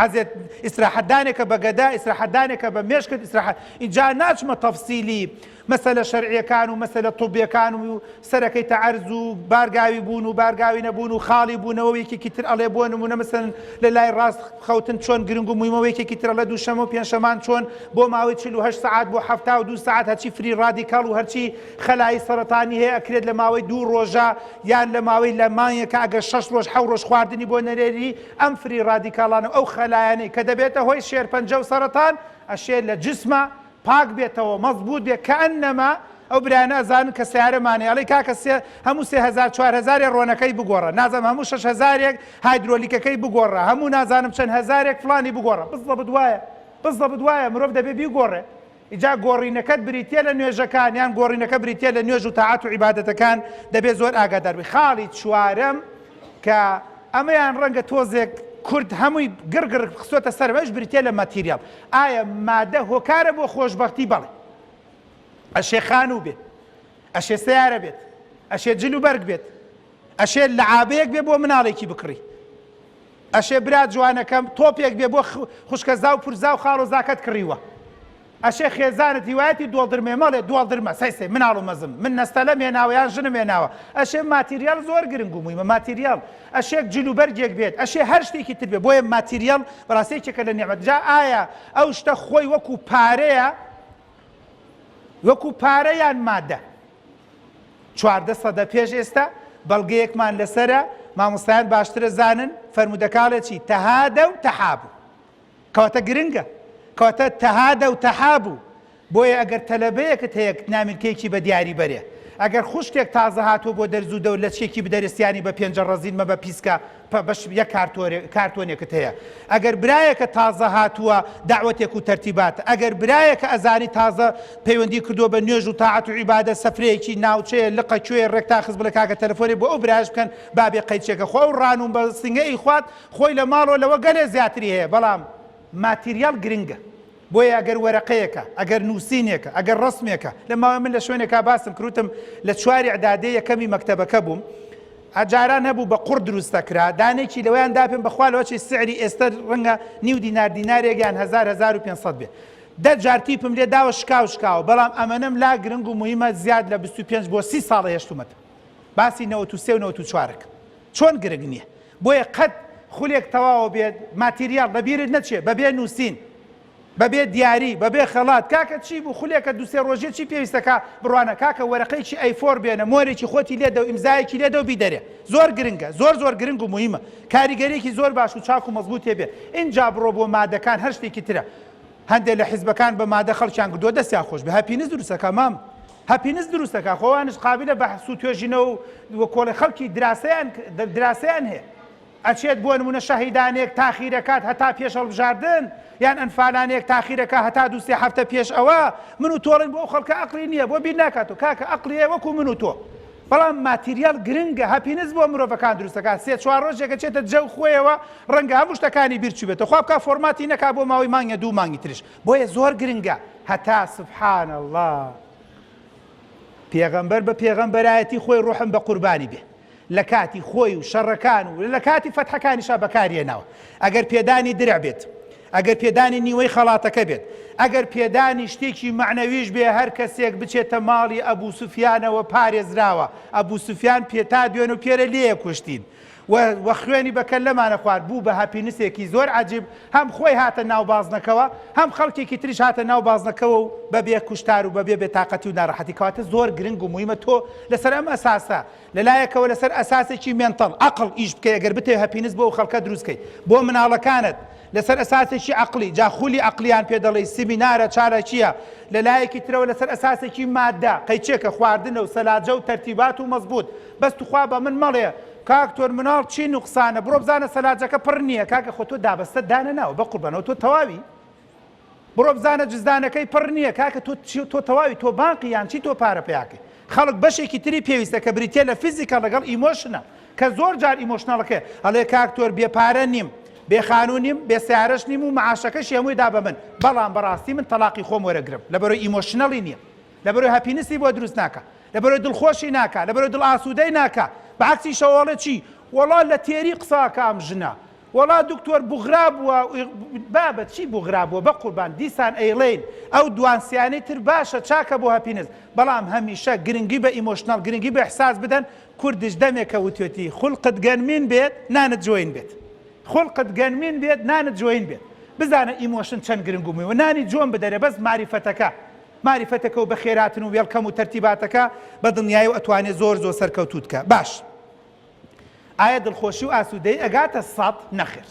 عەزێت ئیسراحەتدانێکە بە گەدە ئیسراحەتدانێکە بە مێشکت ئیسراحەت ئینجا ناچمە تەفسیلی مەسەلە شەرعیەکان و مەسەلە طبیەکان و سەرەکەی تەعەرز و بارگاوی بوون و بارگاوی نەبوون و خاڵی بوونەوە و یەکێکی تر ئەڵێ بۆ نموونە مەسەلەن لە لای ڕاست خەوتن چۆن گرنگ و مویمە و یەکێکی تر ئەڵێ دووشەمە و پێنجشەمان چۆن بۆ ماوەی 48 سەعات بۆ 72 سەعات هەرچی free radical و هەرچی خەلایی سەرەتانی هەیە ئەکرێت لە ماوەی دوو ڕۆژە یان لە ماوەی لە مانگێکا ئەگەر شەش ڕۆژ حەو ڕۆژ خواردنی بۆ نەرێری ئەم free radical انە و ئەو خەلایانەی کە دەبێتە هۆی شێرپەنجە و سەرەتان ئەشێ لە جسمە پاک بێتەوە مەزبوت بێ کەئەنەما ئەو برایانە ئەزانن کە سەیارەمان هەیە ئەڵێی کاکە سێ هەموو سێ هەزار چوار هەزارێ ڕۆنەکەی بگۆڕە نازانم هەموو شەش هەزارێک هایدرۆلیکەکەی بگۆڕە هەموو نازانم چەند هەزارێک فڵانی بگۆڕە بزڵەبت وایە بزڵەبت وایە مرۆڤ دەبێ بیگۆڕێ ئیجا گۆڕینەکەت بریتیە لە نوێژەکان یان گۆڕینەکە بریتیە لە نوێژ و تاعەت و عیبادەتەکان دەبێ زۆر ئاگادار بی خاڵی چوارەم کە ئەمەیان ڕەنگە تۆزێک کورد هەمووی گڕ گڕ خستۆتە سەر ئەویش بریتیە لە material ئایا مادە هۆکارە بۆ خۆشبەختی بەڵێ ئەشێ خانوو بێت ئەشێ سەیارە بێت ئەشێ جل و بەرگ بێت ئەشێ لەعابەیەک بێ بۆ مناڵێکی بکڕی ئەشێ برا جوانەکەم تۆپێک بێ بۆ خوشکەزا و پورزا و خاڵۆزاکەت کڕیوە ئەشێ خێزانت هیوایەتی دۆڵدرمێ مەڵێ دۆڵدرمە سەی سەی مناڵ و مەزم من نەستەلەم هێناوە یان ژنم هێناوە ئەشێ material زۆر گرنگ و مویمە material ئەشێ جل و بەرگێک بێت ئەشێ هەر شتێکی تر بێت بۆیە material بەڕاستی یەکێکە لە نیعمەت جا ئایا ئەو شتە خۆی وەکو پارەیە وەکو پارە یان مادە 14 سەدە پێش ئێستا بەڵگەیەکمان لەسەرە مامۆستایان باشترە زانن فەرموودەکاڵێ چی تەهادە و تەحابوو کەواتە گرنگە کەواتە تەهادە و تەحابوو بۆیە ئەگەر تەلەبەیەکت هەیە نامیلکەیەکی بە دیاری بەرێ. ئەگەر خوشکێک تازە هاتووە بۆ دەرز و دەور لەچکێکی بدەرێ سیانی بە پێنجە ڕەزین مەبە پیسکە پە بەش یەک کارتۆرێ کارتۆنێکت هەیە ئەگەر برایەکە تازە هاتووە دەعوەتێک و تەرتیبات ئەگەر برایەکە ئەزانی تازە پەیوەندی کردووە بە نوێژ و تاعەت و عیبادە سەفرەیەکی ناوچەیە لقە کوێیە ڕێک تاخست بڵێ کاکە تەلەفۆنێ بۆ ئەو برایەش بکەن با بێ قەیچێکە خۆ ئەو ڕان و بەسینگە ئەیخوات خۆی لە ماڵەوە لەوە گەلێ زیاتری هەیە بەڵام ماتیریاڵ گرنگە بۆیە ئەگەر وەرەقەیەکە، ئەگەر نووسینێکە، ئەگەر ڕەسمێکە، لە ماوەی من لە شوێنێکا باسم کرد وتم لە چواری ئیعدادیە یەکەمی مەکتەبەکە بووم، جاران هەبوو بە قوڕ دروست دەکرا، دانێکی لەوەیان داپێم بەخوا لەوە چی سعری ئێستە ڕەنگە نیو دینار دینارێک یان هەزار 1500 بێ. دە جار تیپم لێ داوە شکاو شکاوە، بەڵام ئەمەنەم لا گرنگ و موهیمە زیاد لە 25 بۆ 30 ساڵە هێشتوومەتە. باسی 93 و 94 ئەکەم. چۆن گرنگ نییە؟ بۆیە قەت خولێک تەواوە بێت ماتیریاڵ لە بیرت نەچێ بەبێ نووسین بەبێ دیاری بەبێ خەڵات کاکە چی بوو خولێکە دوسێ ڕۆژێ چی پێویستەکە بڕوانە کاکە وەرەقەیەکی A4 بێنە مۆرێکی خۆتی لێدە و ئیمزایەکی لێدە و بیدەرێ زۆر گرنگە زۆر زۆر گرنگ و موهیمە کاریگەریەکی زۆر باش و چاک و مەزبووتێ بێ ئینجا بڕۆ بۆ مادەکان هەر شتێکی ترە هەندێک لە حیزبەکان بە مادە خەڵکیان گردووە دەستیان خۆش بێ happiness دروستەکە مام happiness دروستەکە خۆوانش قابلە بەحس و توێژینەوە و کۆڵێ خەڵکی دراسەیان دراسەیان هەیە ئەچێت بۆ نمونە شەهیدانێک تاخیرەکات هەتا پێش هەڵبژاردن یان ئەنفالانێک تاخیرەکە هەتا دوو سێ هەفتە پێش ئەوە من و تۆڵین بۆ ئەو خەڵکە ئەقلی نییە بۆ بیر ناکاتەوە کاکە ئەقلی هەیە وەکو من و تۆ بەڵام ماتیریال گرنگە happiness بۆ مرۆڤەکان دروستەکات سێ چوار ڕۆژێکە چێتە جەو خۆیەوە ڕەنگە هەموو شتەکانی بیر چوبێتەوە خوا بکا فۆرماتی نەکا بۆ ماوەی مانگە دوو مانگی ترش بۆیە زۆر گرنگە هەتا سبحان اللە پێغەمبەر بە پێغەمبەرایەتی خۆی ڕوحم بە قوربانی بێ لە کاتی خۆی و شەڕەکان و لە کاتی فەتحەکانیشا بەکاریێناوە ئەگەر پێدانی درع بێت ئەگەر پێدانی نیوەی خەڵاتەکە بێت ئەگەر پێدانی شتێکی مەعنەویش بێ هەر کەسێک بچێتە ماڵی ئەبوو سوفیانەوە پارێزراوە ئەبوو سوفیان پێتا دوێن و پێرە لێیە کوشتین و و خوێنی بە کەللەمانە خوارد بوو بە happiness ێکی زۆر عەجیب هەم خۆی هاتە ناو بازنەکەوە هەم خەڵکێکی تریش هاتە ناو بازنەکەوە و بە بێ کوشتار و بە بێ بێتاقەتی و ناڕەحەتی کەواتە زۆر گرنگ و موهیمە تۆ لەسەر ئەم ئەساسە لەلایەکەوە لەسەر ئەساسێکی mental عەقڵ ئیش بکەی ئەگەر بتەوێ happiness بۆ ئەو خەڵکە دروست کەی بۆ مناڵەکانت لەسەر ئەساسێکی عەقڵی جا خولی عەقڵیان پێ دەڵێی سیمینارە چالاکییە لەلایەکی ترەوە لەسەر ئەساسێکی مادە قەیچێکە خواردنە و سەلاجە و تەرتیبات و مەزبوط بەس توخوا بە من مەڵێ کاک تۆر مناڵ چی نوقسانە بڕۆ بزانە سەلاجەکە پڕ نییە کاکە خۆ تۆ دابەستە دانەناوە بەقوربانەوە تۆ تەواوی بڕۆ بزانە جزدانەکەی پڕ نییە کاکە تۆ تۆ تەواوی تۆ بانقی یان چی تۆ پارە پیاکەی خەڵک بەشێکی تری پێویستە کە بریتە لە physical لەگەڵ emotional کە زۆر جار emotional ەکەی ئەڵێ کاک تۆر بێ پارە نیم بێ خانوو نیم بێ سیارەش نیم و معاشەکەشی هەمووی دا بە من بەڵام بەڕاستی من تەلاقی خۆم وەرەگرم لەبەرەوەی emotional ی نییە لەبەرەوەی happiness ی بۆ دروست ناکا لەبەرەوەی دڵخۆشی ناکا لەبەرەوەی دڵ ئاسوودەی ناکا بە عەکسیشەوە ئەڵێ چی وەڵا لە تێری قسە ئەکا ئەم ژنە وەڵا دکتۆر بوغرا بووە بابە چی بوغرا بووە بەقوربان دیسان ئەیڵێین ئەو دوان سیانەی تر باشە چاکە بۆ happiness بەڵام هەمیشە گرنگی بە emotional گرنگی بە ئیحساس بدەن کوردیش دەمێکە وتوێتی خولقت گەنمین بێت نانت جۆین بێت خولقت گەنمین بێت نانت جۆین بێت بزانە emotion چەند گرنگ و موهیمە نانی جۆن بدەرێ بەس ماریفەتەکە ماریفەتەکە و بەخێراتن و welcome و تەرتیباتەکە بە دڵنیایەوە ئەتوانێ زۆر زۆر سەرکەوتووت کە باش ئایا دڵخۆشی و ئاسوودەیی ئەگاتە سەد؟ نەخێر.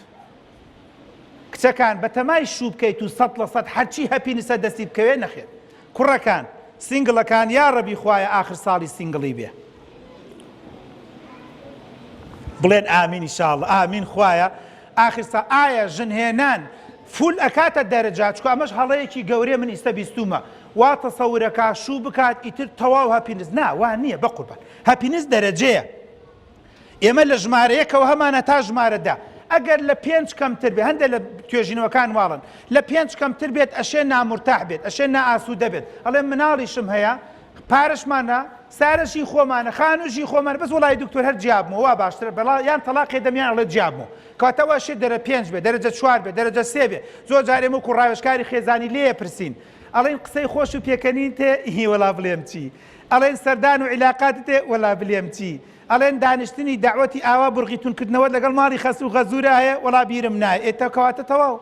کچەکان بەتەمای شوو بکەیت و سەد لە سەد هەرچی happiness ە دەستی بکەوێ نەخێر. کوڕەکان، single ەکان یاڕەبی خوایە ئاخر ساڵی single ی بێ. بڵێن ئامین ئیشاڵڵا ئامین خوایە ئاخر سا ئایا ژن هێنان full ئەکاتە دەرەجە چکە ئەمەش هەڵەیەکی گەورەیە من ئیستە بیستومە وا تەسەورەکا شوو بکات ئیتر تەواو happiness نا وا نییە بەقوربان happiness دەرەجەیە ئێمە لە ژمارە یەکەوە هەمانە تا ژمارە دە ئەگەر لە پێنج کەمتر بێت هەندێک لە توێژینەوەکان واڵن لە پێنج کەمتر بێت ئەشێ نامورتاح بێت ئەشێ نائاسوودە بێت ئەڵێ مناڵیشم هەیە پارەشمانە سارەشی خۆمانە خانووشی خۆمانە بەس وڵی دکتۆر هەر جیابمەوە وا باشترە بەڵا یان تەلاقێ دەمیان ئەڵێ جیابمەوە کەواتە وا شێ دەرە پێنج بێ دەرەجە چوار بێ دەرەجە سێ بێ زۆر جار ئێمە وەکو ڕاوێژکاری خێزانی لێیە پرسین ئەڵێن قسەی خۆش و پێکەنین تێ هی وەڵا بڵێم چی ئەڵێن سەردان و عیلاقاتت تێ وەڵا بلێم چی ئەڵێن دانیشتنی دەعوەتی ئاوا بورغی تون کردنەوەت لەگەڵ ماڵی خەسوو غەزورا هەیە وەڵا بیرم نایە ئێ تە کەواتە تەواو.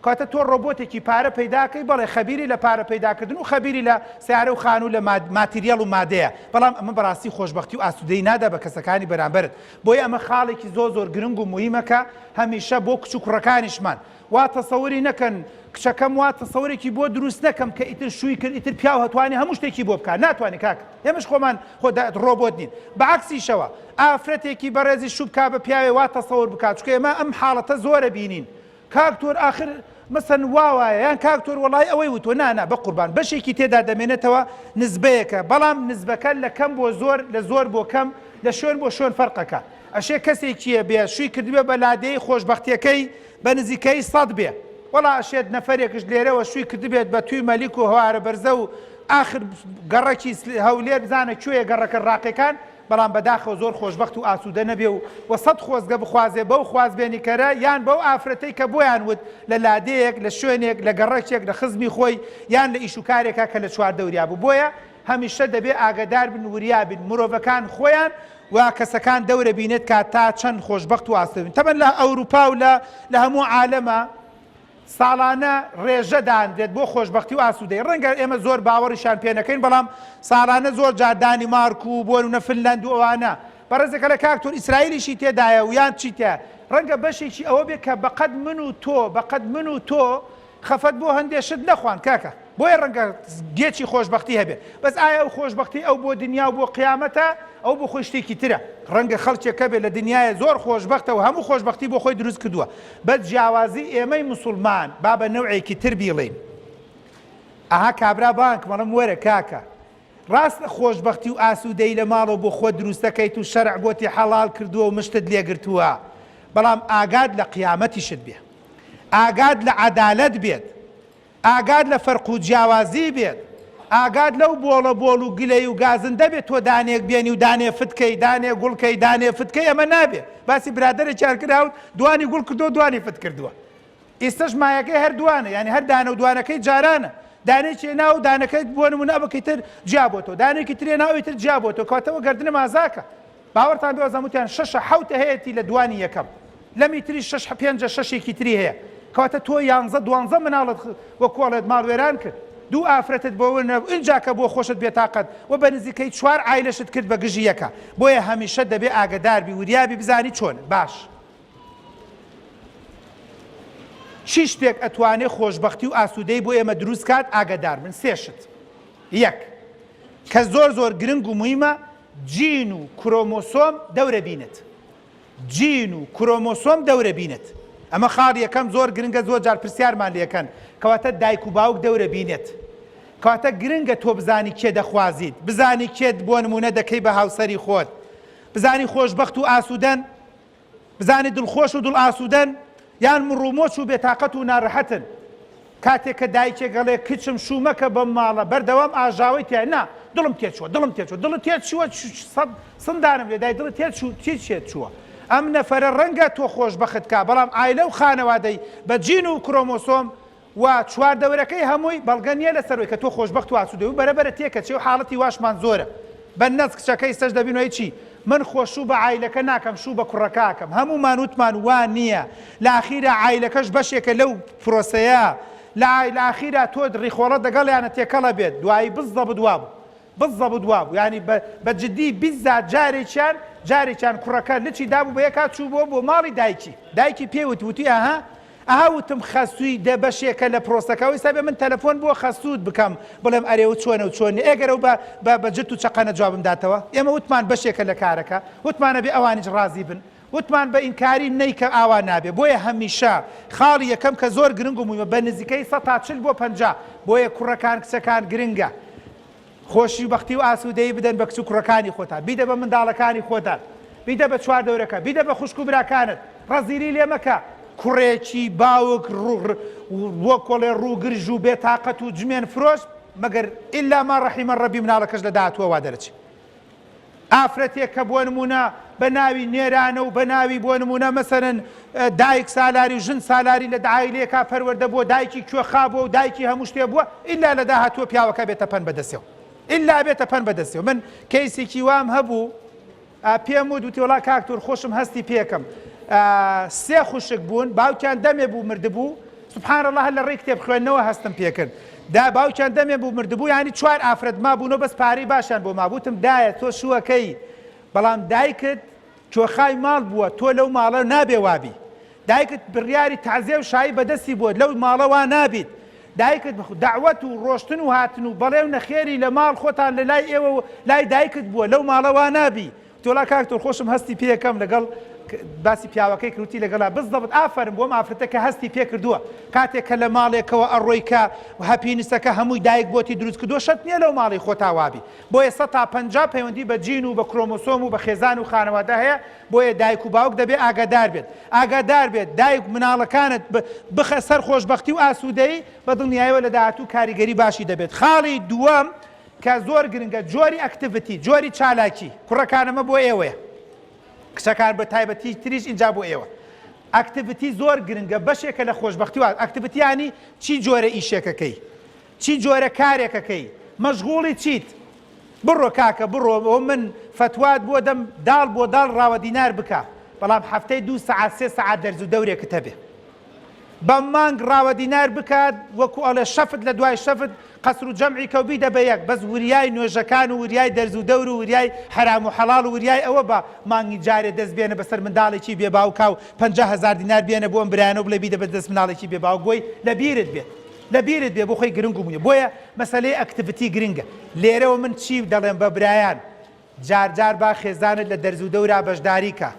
کەواتە تۆ ڕۆبۆتێکی پارە پەیداکەی، بەڵێ خەبیری لە پارە پەیداکردن و خەبیری لە سەیارە و خانوو لە ماتیریەڵ و مادەیە، بەڵام ئەمە بەڕاستی خۆشبەختی و ئاسوودەیی نادا بە کەسەکانی بەرامبەرت. بۆیە ئەمە خاڵێکی زۆر زۆر گرنگ و موهیمە کە هەمیشە بۆ کچ و کوڕەکانیشمان وا تەسەوری نەکەن، کچەکەم وا تەسەورێکی بۆ دروست نەکەم کە ئیتر شووی کرد ئیتر پیاو هەتوانێ هەموو شتێکی بۆ بکا، ناتوانێ کاکە، ئێمەش خۆمان خۆ ڕۆبۆت نین. بە عەکسیشەوە ئافرەتێکی بەڕێزیش شوو بکا بە پیاوێ وا تەسەور بکا، چونکە ئێمە ئەم حاڵەتە زۆرە بینین کاک تۆر ئاخر مەسەن وا وایە یان کاک تۆر وەڵای ئەوەی وتوە نا نا بەقوربان بەشێکی تێدا دەمێنێتەوە نزبەیەکە بەڵام نزبەکە لە کەم بۆ زۆر لە زۆر بۆ کەم لە شوێن بۆ شوێن فەرقەکە ئەشێ کەسێکیە بێ شوی کردبێ بە لادێی خۆشبەختیەکەی بە نزیکەی سەد بێ وەڵا ئەشێت نەفەرێکش لێرەوە شوی کردبێت بە توی مەلیک و هەوارە بەرزە و ئاخر گەڕەکی هەولێر بزانە کوێیە گەڕەکە ڕاقیەکان بەڵام بەداخەوە زۆر خۆشبەخت و ئاسوودە نەبێ و وە سەد خۆزگە بخوازێ بەو خوازبێنیکەرە یان بەو ئافرەتەی کە بۆیان وت لە لادێیەک، لە شوێنێک، لە گەڕەکێک، لە خزمی خۆی یان لە ئیش و کارێکا کە لە چواردەوریا بوو. بۆیە هەمیشە دەبێ ئاگەدار بن، وریا بین، مرۆڤەکان خۆیان و کەسەکان دەورە بینێت کە تا چەند خۆشبەخت و ئاسوودە بین. تەبەن لە ئەوروپا و لە لە هەموو عالەما ساڵانە ڕێژە دانرێت بۆ خۆشبەختی و ئاسوودەیی، ڕەنگە ئێمە زۆر باوەڕیشیان پێ نەکەین، بەڵام ساڵانە زۆر جار دانیمارک و بۆ نمونە فنلەند و ئەوانە، بەڕێزێک ئەڵێ کاک تۆر ئیسرائیلیشی تێدایە و یان چی تیا، ڕەنگە بەشێکی ئەوە بێت کە بەقەد من و تۆ، بەقەد من و تۆ خەفەت بۆ هەندێ شت نەخوان کاکە. بۆیە ڕەنگە گێچی خۆشبەختی هەبێ بەس ئایا ئەو خۆشبەختی ئەو بۆ دنیا و بۆ قیامەتە ئەو بۆ خۆی شتێکی ترە ڕەنگە خەڵکێک هەبێ لە دنیایە زۆر خۆشبەختە و هەموو خۆشبەختی بۆ خۆی دروست کردووە بەس جیاوازی ئێمەی موسوڵمان با بە نەوعێکی تر بیڵێین ئەها کابرا بانکم ئەڵێم وەرە کاکە ڕاستە خۆشبەختی و ئاسوودەیی لە ماڵەوە بۆ خۆت دروست دەکەیت و شەرع بۆتی حەڵاڵ کردووە و مشتت لێگرتووە بەڵام ئاگات لە قیامەتیشت بێ ئاگات لە عەدالەت بێت ئاگات لە فەرق و جیاوازی بێت، ئاگات لەو بۆڵە بۆڵ و گلەی و گازندە بێت تۆ دانێک بێنی و دانێ فت کەی، دانێ گوڵ کەی، دانێ فت کەی ئەمە نابێ. باسی برادەرێکیان کرد هاوت دوانی گوڵ کردووە دوانی فت کردووە. ئیستەش مایەکەی هەر دوانە یانی هەر دانە و دوانەکەی جارانە. دانێکی هێنا و دانەکەی بۆ نموونە ئەوەکەی تر جیا بۆتەوە. دانێکی تر هێنا ئەوی تر جیا بۆتەوە. کەواتە ئەوە گەردنم ئازاکە. باوەڕتان بێ وازانم وتیان شەشە حەوتە هەیەتی لە دوانی یەکەم لەمی تریش شەش پێنجە شەشێکی تری هەیە کەواتە تۆ یانزە دوانزە مناڵت وەکو ئەڵێت ماڵ وێران کرد دوو ئافرەتت بۆ ون ئینجا کە بۆ خۆشت بێتاقەت و بە نزیکەی چوار عایلەشت کرد بە گژی یەکە بۆیە هەمیشە دەبێ ئاگەدار بی وریابی بزانی چۆن باش چی شتێک ئەتوانێ خۆشبەختی و ئاسوودەی بۆ ئێمە دروست کات ئاگەدار بن سێ شت یەک کە زۆر زۆر گرنگ و مویمە جین و کرۆمۆسۆم دەورە بینت جین و کرۆمۆسۆم دەورە بینت ئەمە خاڵی یەکەم زۆر گرنگە زۆر جار پرسیارمان لێکەن کەواتە دایک و باوک دەورە بینێت کەواتە گرنگە تۆ بزانی کێ دەخوازیت بزانی کێت بۆ نمونە دەکەی بە هاوسەری خۆت بزانی خۆشبەخت و ئاسوودەن بزانی دڵخۆش و دڵ ئاسوودەن یان مڕومۆچ و بێتاقەت و نارەحەتن. کاتێک کە دایکێک ئەڵێ کچم شوو مەکە بەم ماڵە بەردەوام ئاژاوەی تیا نا دڵم تێچووە دڵم تێچووە دڵت تێچووە سەد سندانم لێ دای دڵت تێچوو چی تێچووە ئەم نەفەرە ڕەنگە تۆ خۆشبەخت کا بەڵام عایلە و خانەوادەی بە جین و کرۆمۆسۆم و چواردەورەکەی هەمووی بەڵگە نیە لەسەر وەی کە تۆ خۆشبەخت و ئاسودەی و بەرە بەرە تێکەچێ و حاڵەتی واشمان زۆرە بە نەز کچەکە ئیستەش دەبینەوە هیچی من خۆ شوو بە عایلەکە ناکەم شوو بە کوڕەکە ئەکەم هەموومان وتمان وا نیە لە ئاخیرا عایلەکەش بەشێکە لەو پرۆسەیە لە لە ئاخیرا تۆ ڕیخۆڵە دەگەڵیانە تێکەڵە بێت دوایی بزەبت وابوو بزەبت وابوو یانی بە بە جدی بیزات جارێکیان جارێکیان کوڕەکە لچی دابوو بە یەکا چووبووە بۆ ماڵی دایکی دایکی پێی وت وتی ئەها ئەها وتم خەسووی دە بەشێکە لە پرۆسەکە ئەوەی سەبێ من تەلەفۆن بۆ خەسووت بکەم بڵێم ئەرێ و چۆنە و چۆن نیە ئێگەر ئەو بە بە بە جرت و چەقەنە جوابم داتەوە ئێمە وتمان بەشێکە لە کارەکە وتمان ئەبێ ئەوانیش ڕازی بن وتمان بە ئینکاری نەیکە ئاوا نابێ بۆیە هەمیشە خاڵی یەکەم کە زۆر گرنگ و مویمە بە نزیکەی سەتا 40 بۆ 50 بۆیە کوڕەکان کچەکان گرنگە خۆشی و بەختی و ئاسوودەیی بدەن بە کچ و کوڕەکانی خۆتان بیدە بە منداڵەکانی خۆتان بیدە بە چواردەورەکە بیدە بە خوشک و براکانت ڕەزیلی لێ مەکە کوڕێکی باوک وەکۆڵێ ڕووگرژ و بێتاقەت و جمێن فرۆش مەگەر ئیلا ما ڕەحیمە ڕەبی مناڵەکەش لە داهاتووە وا دەرەچێ ئافرەتێک کە بۆ نموونە بە ناوی نێرانە و بە ناوی بۆ نموونە مەسەلەن دایک سالاری و ژن سالاری لە عایلەیەکا پەروەردە بووە دایکی کوێخا بووە و دایکی هەموو شتێ بووە ئیلا لە داهاتووە پیاوەکە بێتە پەن بەدەستەوە ئیلا بێتە پەن بەدەستەوە من کەیسێکی وام هەبوو پێم وت وتی وەڵا کاک تور خۆشم هەستی پێکەم سێ خوشک بوون باوکیان دەمێ بوو مردبوو. سبحان اللە هەر لە ڕێی کتێب خوێندنەوە هەستم پێکرد دا باوکیان دەمێ بوو مردبوو یانی چوار ئافرەت مابوونەوە بەس پارەی باشیان بۆ مابوو وتم دایە تۆ شووەکەی بەڵام دایکت کوێخای ماڵ بووە تۆ لەو ماڵە نابێ وابی دایکت بڕیاری تەعزیە و شایی بەدەستی بووە لەو ماڵە وا نابیت دایکت دەعوەت و ڕۆشتن و هاتن و بەڵێ و نەخێری لە ماڵ خۆتان لە لای ئێوە و لای دایکت بووە لەو ماڵە وا نابی وتی وەڵا کاک تۆ خۆشم هەستی پێکەم لەگەڵ باسی پیاوەکەی کرد وتی لەگەڵا بزەبت ئافەرم بۆم ئافرەتە کە هەستی پێکردووە کاتێک کە لە ماڵێکەوە ئەڕۆی کە happiness ەکە هەمووی دایک بۆتی دروست کردووە شەرت نییە لەو ماڵی خۆتا وابی بۆیە 150 پەیوەندی بە جین و بە کرۆمۆسۆم و بە خێزان و خانەوادە هەیە بۆیە دایک و باوک دەبێ ئاگادار بێت ئاگادار بێت دایک مناڵەکانت بخە سەر خۆشبەختی و ئاسوودەیی بە دڵنیایەوە لە داهاتوو کاریگەری باشی دەبێت خاڵی دووەم کە زۆر گرنگە جۆری activity جۆری چالاکی کوڕەکان ئەمە بۆ ئێوەیە کچەکان بە تایبەتی تریش ئینجا بۆ ئێوە activity زۆر گرنگە بەشێکە لە خۆشبەختی وات activity ینی چی جۆرە ئیشێکەکەی چی جۆرە کارێکەکەی مەشغوڵی چیت بڕۆ کاکە بڕۆ بۆ من فەتوات بۆ دەم داڵ بۆ داڵ ڕاوە دینار بکە بەڵام هەفتەی دوو سەعات سێ سەعات دەرز و دەورێکت هەبێ بە مانگ ڕاوە دینار بکات وەکو ئەڵێ شەفت لە دوای شەفت قەسر و جەمعی کەو بیدە بە یەک بەس وریای نوێژەکان و وریای دەرز و دەور و وریای حەرام و حەڵاڵ و وریای ئەوە بە مانگی جارێ دەست بێنە بەسەر منداڵێکی بێ باوکا و 50 هەزار دینار بێنە بۆ ئەم برایانە و بڵێ بیدە بە دەست مناڵێکی بێ باوک بۆی لە بیرت بێت لە بیرت بێ بۆ خۆی گرنگ و مویە بۆیە مەسەلەی activity گرنگە لێرەوە من چی دەڵێم بە برایان جار جار با خێزانت لە دەرز و دەورا بەشداری کە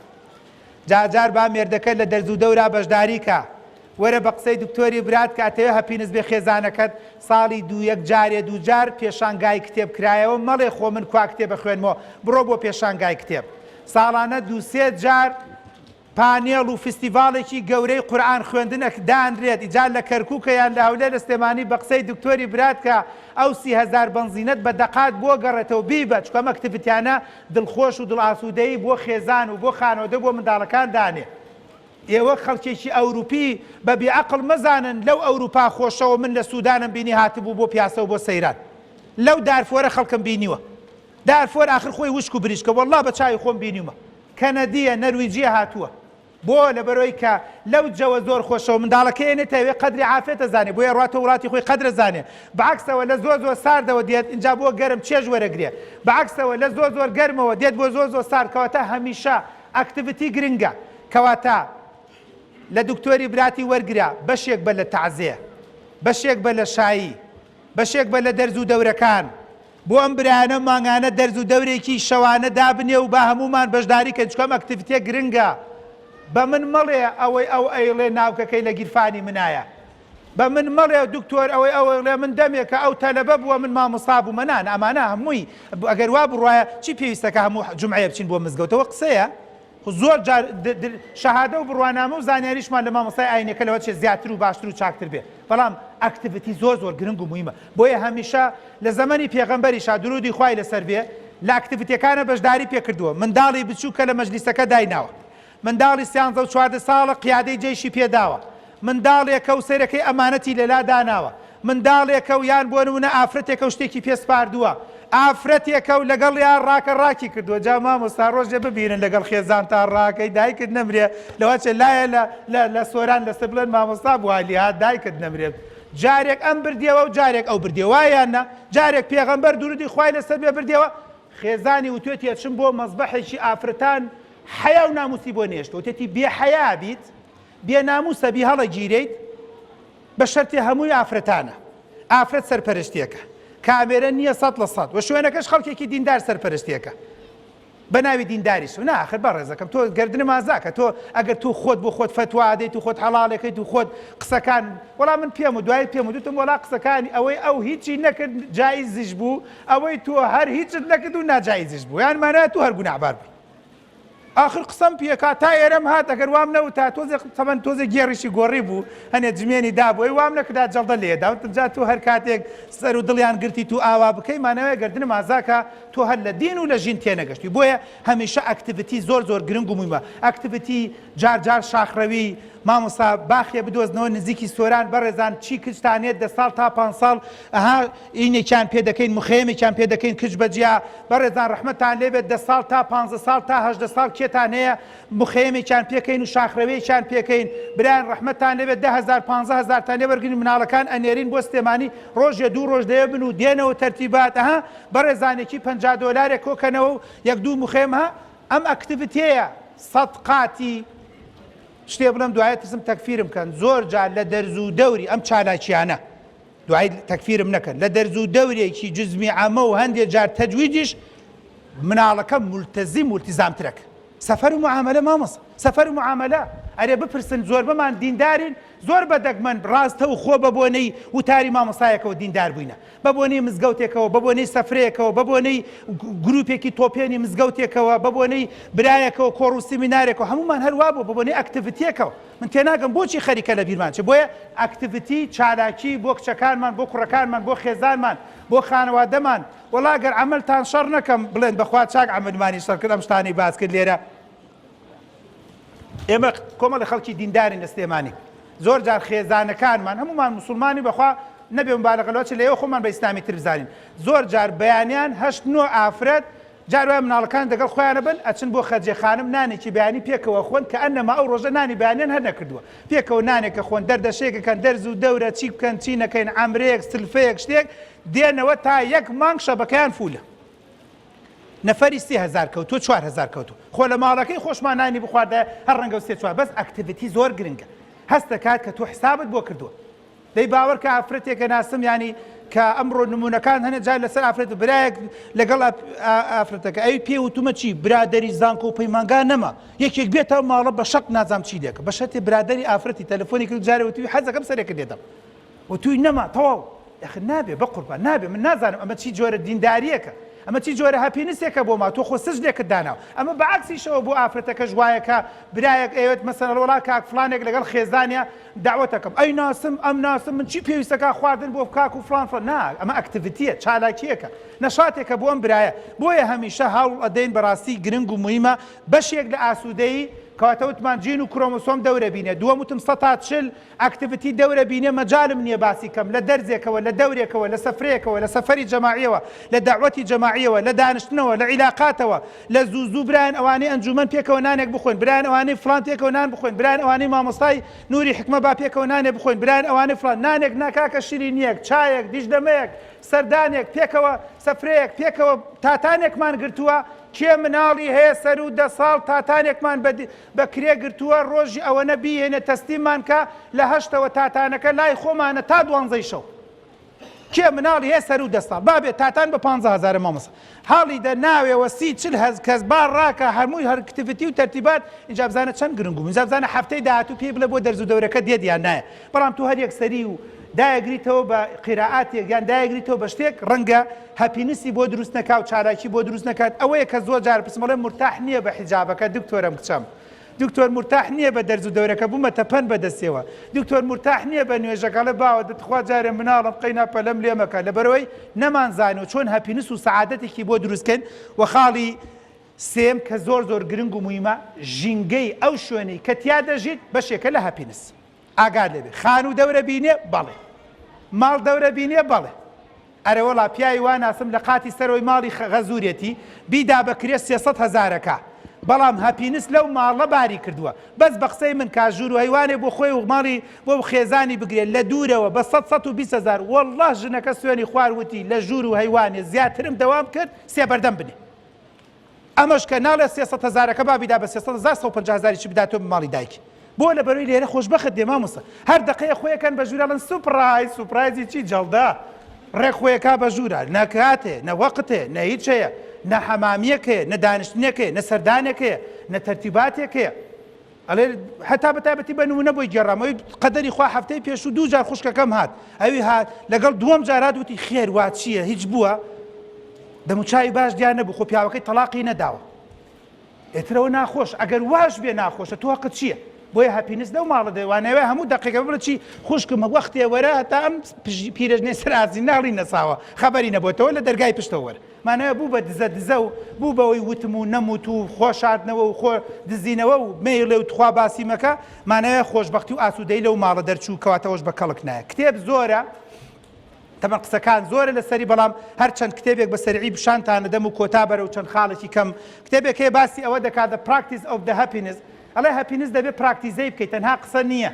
جار جار با مێردەکەت لە دەرز و دەورا بەشداری کە وەرە بە قسەی دکتۆری برات کە ئەتەوێ happiness بێ خێزانەکەت ساڵی دوو یەک جارێ دوو جار پێشانگای کتێب کرایەوە مەڵێ خۆ من کوا کتێب ئەخوێنمەوە بڕۆ بۆ پێشانگای کتێب ساڵانە دوو سێ جار پانێڵ و فستیڤاڵێکی گەورەی قورئان خوێندن دانرێت ئیجا لە کەرکوکە یان لە هەولێر لە سلێمانی بە قسەی دکتۆری برات کە ئەو 30هەزار بەنزینەت بە دەقات بۆ گەڕێتەوە بیبە چونکە ئەم activity انە دڵخۆش و دڵ ئاسوودەیی بۆ خێزان و بۆ خانەوەدە بۆ منداڵەکان دانێ. ئێوە خەڵکێکی ئەوروپی بە بێ ئەقڵ مەزانن لەو ئەوروپا خۆشەوە من لە سودانم بینی هاتبوو بۆ پیاسە و بۆ سەیران لەو دارفۆرە خەڵکم بینیوە دارفۆر ئاخر خۆی وشک و بریشکە وەڵڵا بە چاوی خۆم بینیومە کەنەدیە نەرویجیە هاتووە بۆ لەبەرئەوەی کە لەو جەوە زۆر خۆشەوە منداڵەکەی ئەنێتە ئەوێ قەدری عافێت ئەزانێ بۆیە ئەڕواتەوە وڵاتی خۆی قەدر ئەزانێ بەعەکسەوە لە زۆر زۆر ساردەوە دێت ئینجا بۆ گەرم چێژ وەرەگرێ بەعەکسەوە لە زۆر زۆر گەرمەوە دێت بۆ زۆر زۆر سارد کەواتە هەمیشە activity گرنگە کەواتە لە دکتۆری براتی وەرگرە بەشێک بە لە تەعزێ بەشێک بە لە شایی بەشێک بە لە دەرز و دەورەکان بۆ ئەم برایانە مانگانە دەرز و دەورێکی شەوانە دابنێ و با هەموومان بەشداری کەین چونکە ئەم activity ە گرنگە بە من مەڵێ ئەوەی ئەو ئەیڵێ ناوکەکەی لە گیرفانی منایە بە من مەڵێ دکتۆر ئەوەی ئەو ئەیڵێ من دەمێکە ئەو تەلەبە بووە من مامۆستا بوومە نا نا ئەمانە هەمووی ئەگەر وا بڕوایە چی پێویستە کە هەموو جومعەیە بچین بۆ مزگەوتەوە قسەیە خۆ زۆر جار شەهادە و بڕوانامە و زانیاریشمان لە مامۆستای ئاینیەکە لەوە چێ زیاتر و باشتر و چاکتر بێ بەڵام activity زۆر زۆر گرنگ و مویمە بۆیە هەمیشە لە زەمەنی پێغەمبەریشا درودی خوای لەسەر بێ لە activity ەکانە بەشداری پێکردووە منداڵی بچووک کە لە مەجلیسەکە دایناوە منداڵی سیانزە و 14 ساڵە قیادەی جەیشی پێداوە منداڵێکە و سەرەکەی ئەمانەتی لەلا داناوە منداڵێکە و یان بۆ نمونە ئافرەتێکە و شتێکی پێ سپاردووە ئافرەتێکە و لەگەڵیا ڕاکە ڕاکی کردووە جا مامۆستا ڕۆژێ ببینن لەگەڵ خێزانتا ڕاکەی دایکت نەمرێ لەوەچێ لایە لە لە لە سۆران لەسەر بڵێن مامۆستا بوالی ها دایکت نەمرێ جارێک ئەم بردیەوە و جارێک ئەو بردیەوە وایە یان نا جارێک پێغەمبەر درودی خوای لەسەر بێ بردیەوە خێزانی وتوێتی ئەچم بۆ مەزبەحێکی ئافرەتان حەیا و ناموسی بۆ نێشتوە وتێتی بێ حەیا بیت بێ ناموسە بی هەڵەگیرێیت بە شەرتێ هەمووی ئافرەتانە ئافرەت سەرپەرشتیەکە کامێرە نییە سەد لە سەد وە شوێنەکەش خەڵکێکی دیندار سەرپەرشتیەکە بە ناوی دینداریش نا ئاخر بەڕێزەکەم تۆ گەردنم ئازاکە تۆ ئەگەر تۆ خۆت بۆ خۆت فەتوا دەیت و خۆت حەڵاڵەکەیت و خۆت قسەکان وەڵا من پێم و دوای پێم و دوتم وەڵا قسەکانی ئەوەی ئەو هیچی نەکرد جایزیش بوو ئەوەی تۆ هەر هیچت نەکرد و ناجایزیش بوو یان مانای تۆ هەر گوناهبار بووی ئاخر قسەم پێکا تا ئێرەم هات ئەگەر وام نەوتا تۆزێ تەمەن تۆزێ گێڕیشی گۆڕی بوو هەنێ جمێنی دابوو ئەی وام نەکردا جەڵدە لێدا وتم جا تۆ هەر کاتێک سەر و دڵیان گرتی تو ئاوا بکەی مانەوەی گەردنم ئازاکە تۆ هەر لە دین و لە ژین تێنەگەشتی بۆیە هەمیشە activity زۆر زۆر گرنگ و مویمە activity جار جار شاخڕەوی مامۆستا باخێ بدۆزنەوە نزیکی سۆران بەڕێزان چی کچتان یەت دە ساڵ تا پان ساڵ ئەها ئینێکیان پێ دەکەین مخەیەمێکیان پێ دەکەین کچ بەجیا بەڕێزان ڕەحمەتان لێ بێت دە ساڵ تا پانزە ساڵ تا 18 ساڵ. کێتان هەیە مخەیەمێکیان پێکەین و شاخرەوەیەکیان پێکەین برایان ڕەحمەتتان لێبێت 10000 15000 تان لێ وەرگرین مناڵەکان ئەنێرین بۆ سلێمانی ڕۆژێ دوو ڕۆژ لەوێ بن و دێنەوە تەرتیبات ئەها بەڕێزانێکی 50 دۆلارێک کۆکەنەوە و یەک دوو مخەیەم ها ئەم activity یە سەد قاتی شتێ بڵێم دوایە ترسم تەکفیرم کەن زۆر جار لە دەرز و دەوری ئەم چالاکیانە دوای تەکفیرم نەکەن لە دەرز و دەورێکی جزمی عامە و هەندێ جار تەجویدیش مناڵەکە مولتەزیم و التزامترەک سەفەر و معامەلە مامۆستا سەفەر و معامەلە ئەرێ بپرسن زۆربەمان دیندارین زۆر بە دەگمەن ڕاستە و خۆ بە بۆنەی وتاری مامۆستایەکەوە دیندار بووینە بە بۆنەی مزگەوتێکەوە بە بۆنەی سەفرەیەکەوە بە بۆنەی گروپێکی تۆپێنی مزگەوتێکەوە بە بۆنەی برایەکەوە کۆڕ و سیمینارێکەوە هەمومان هەر وابوو بە بۆنەی activity یەکەوە من تێناگەم بۆچی خەریکە لە بیرمان چێ بۆیە activity چالاکی بۆ کچەکانمان بۆ کوڕەکانمان بۆ خێزانمان بۆ خانەوادەمان وەڵا گەر عەمەلتان شەڕ نەکەم بڵێن بەخوا چاک عەمەلمانی شەڕ کرد ئەم شتانەی باس کرد لێرە ئێمە کۆمەڵی خەڵکی دیندارین لە سلێمانی زۆر جار خێزانەکانمان هەمومان مسلمانی بەخوا نەبێ مبالغە لەوە چ لە ئێوە خۆمان بە ئیسلامی تر بزانین زۆر جار بەیانیان هەشت نۆ ئافرەت جار وایە مناڵەکان دەگەڵ خۆیانە بن ئەچن بۆ خەجێ خانم نانێکی بەیانی پێکەوە خۆن کە ئەنەما ئەو ڕۆژە نانی بەیانیان هەر نەکردووە پێکەوە نانێکە خۆن دەردەشێکە کەن دەرز و دەورە چی بکەن چی نەکەین عەمرەیەک سلفەیەک شتێک دێنەوە تا یەک مانگ شەبەکەیان فولە نەفەری 3000 کەوتووە 4000 کەوتووە خۆ لە ماڵەکەی خۆشمان نانی بخواردە هەر ڕەنگە و سێ چوار بەس activity زۆر گرنگە هەست دەکات کە تۆ حسابت بۆ کردووە دەی باوەر کە ئافرەتێکە ناسم یانی کە ئەمڕۆ نمونەکان هەنە جار لەسەر ئافرەت برایەک لەگەڵ ئافرەتەکە ئەوی پێ وتومە چی برادری زانکۆ و پەیمانگا نەما یەکێک بێتە ماڵە بە شەق نازام چی لێکە بە شەرتێ برادری ئافرەتی تەلەفۆنی کرد جارێ وتوی حەزەکەم سەرێکت لێدەم وتوی نەما تەواو ئەخر نابێ بە قوربان نابێ من نازانم ئەمە چی جۆرە دینداریەکە ئەمە چی جۆرە happiness ێکە بۆ ما تۆ خۆ سجنێکت داناوە ئەمە بە عەکسیشەوە بۆ ئافرەتەکەش وایە کە برایەک ئەیەوێت مەسەلەن وەڵا کاک فڵانێک لەگەڵ خێزانیا دەعوەتەکەم ئەی ناسم ئەم ناسم من چی پێویستەکا خواردن بۆ کاک و فڵان فڵان نا ئەمە activity یە چالاکیەکە نەشاتێکە بۆ ئەم برایە بۆیە هەمیشە هەوڵ ئەدەین بەڕاستی گرنگ و مویمە بەشێک لە ئاسوودەیی کەواتە وتمان جین و کرۆمۆسۆم دەورە بینێ دووەم وتم سەتا 40 activity دەورە بینێ مەجالم نیە باسی کەم لە دەرزێکەوە لە دەورێکەوە لە سەفرەیەکەوە لە سەفەری جەماعیەوە لە دەعوەتی جەماعیەوە لە دانشتنەوە لە عیلاقاتەوە لە زوو زوو برایان ئەوانەی ئەنجومەن پێکەوە نانێک بخۆین برایان ئەوانەی فڵان پێکەوە نان بخۆین برایان ئەوانەی مامۆستای نوری حیکمە با پێکەوە نانێ بخۆین برایان ئەوانەی فڵان نانێک نا کاکە شیرینیەک چایەک دیژدەمەیەک سەردانێک پێکەوە سەفرەیەک پێکەوە تاتانێکمان گرتووە کێ مناڵی هەیە سەروو دە ساڵ تاتانێکمان بە بە کرێ گرتووە ڕۆژی ئەوەنە بیهێنێ تەسلیممان کە لە هەشتەوە تاتانەکە لای خۆمانە تا دوانزەی شەو کێ مناڵی هەیە سەروو دە ساڵ با بێت تاتان بە پانزە هەزارە مامۆستا هەڵی دە ناوێوە سی چل هەز کەس با ڕاکە هەمووی هەر activity و تەرتیبات اینجا بزانە چەند گرنگ و اینجا بزانە هەفتەی داهاتوو پێی بڵێ بۆ دەرز و دەورەکە دێت یان نایە بەڵام تۆ هەر یەکسەری و دایەگریتەوە بە قیرائاتێک یان دایەگریتەوە بە شتێک ڕەنگە happiness ی بۆ دروست نەکا و چالاکی بۆ دروست نەکات ئەوەیە کە زۆر جار پرسم ئەڵێ مورتاح نییە بە حیجابەکە دکتۆرەم کچەم دکتۆر مورتاح نییە بە دەرز و دەورەکە بوومەتە پەن بە دەستیەوە دکتۆر مورتاح نییە بە نوێژەکە ئەڵێ باوە دە تخوا جارێ مناڵم قەینا پەلەم لێ مەکە لەبەرئەوەی نەمانزانیوە چۆن happiness و سەعادەتێکی بۆ دروست کەین وە خاڵی سێیەم کە زۆر زۆر گرنگ و مویمە ژینگەی ئەو شوێنەی کە تیا دەژیت بەشێکە لە happiness ئاگات لێ بێ خانوو دەورە بینێ بەڵێ ماڵ دەورە بینێ بەڵێ ئەرەوەڵا پیاوی وا ناسم لە قاتی سەرەوەی ماڵی خەزورێتی بیدا بە کرێ 300 هەزارەکە بەڵام happiness لەو ماڵە باری کردووە بەس بە قسەی من کا ژوور و هەیوانێ بۆ خۆی و ماڵی بۆ خێزانی بگرێت لە دوورەوە بە 100 120 هەزار والله ژنەکە سوێنی خوار وتی لە ژوور و هەیوانێ زیاترم دەوام کرد سێ بەردەم بنێ ئەمەش کە ناڵێ 300 هەزارەکە با بیدا بە 300 هەزار 150 هەزاریشی بداتەوە بە ماڵی دایکی بۆ لەبەرەوەی لێرە خۆشبەخت دێ مامۆستا هەر دەقەیە خۆیەکەن بە ژوورا ئەڵێن surprise surprise ی چی جەڵدە ڕێک خۆیەکا بە ژوورا نە کاتێ نە وەقتێ نە هیچ هەیە نە حەمامیەک هەیە نە دانیشتنێک هەیە نە سەردانێک هەیە نە تەرتیباتێک هەیە ئەڵێ هەتا بە تایبەتی بە نمونە بۆی گێڕامەوەی قەدەری خوا هەفتەی پێشوو دوو جار خوشکەکەم هات ئەوی هات لەگەڵ دووەم جار هات وتی خێر وا چییە هیچ بووە دەموچاوی باش دیار نەبوو خۆ پیاوەکەی تەلاقی نەداوە ئێترەوە ناخۆش ئەگەر واش بێ ناخۆشە تۆ هەقت چییە؟ بۆیە happiness لەو ماڵە دێ وانەوێ هەموو دەقێکە بڵێ چی خوشکم وەختێ وەرە هەتا ئەم پیرەژنەی سەر ئازی ناڵی نەساوە خەبەری نەبۆتەوە لە دەرگای پشتەوە وەرە مانەوە بوو بە دزە دزە و بوو بەوەی وتم و نەموت و خۆ شاردنەوە و خۆ دزینەوە و مەیڵێ و تخوا باسی مەکە مانەوە خۆشبەختی و ئاسوودەی لەو ماڵە دەرچوو کەواتەوەش بە کەڵک نایە کتێب زۆرە. تەبەن قسەکان زۆرە لەسەری بەڵام هەر چەند کتێبێک بە سەریعی پیشانتان ئەدەم و کۆتا بەرەو چەند خاڵێکی کەم کتێبێک هەیە باسی ئەوە دەکات The Practice of the Happiness ئەڵێ happiness دەبێ پراکتیزەی بکەیت تەنها قسە نییە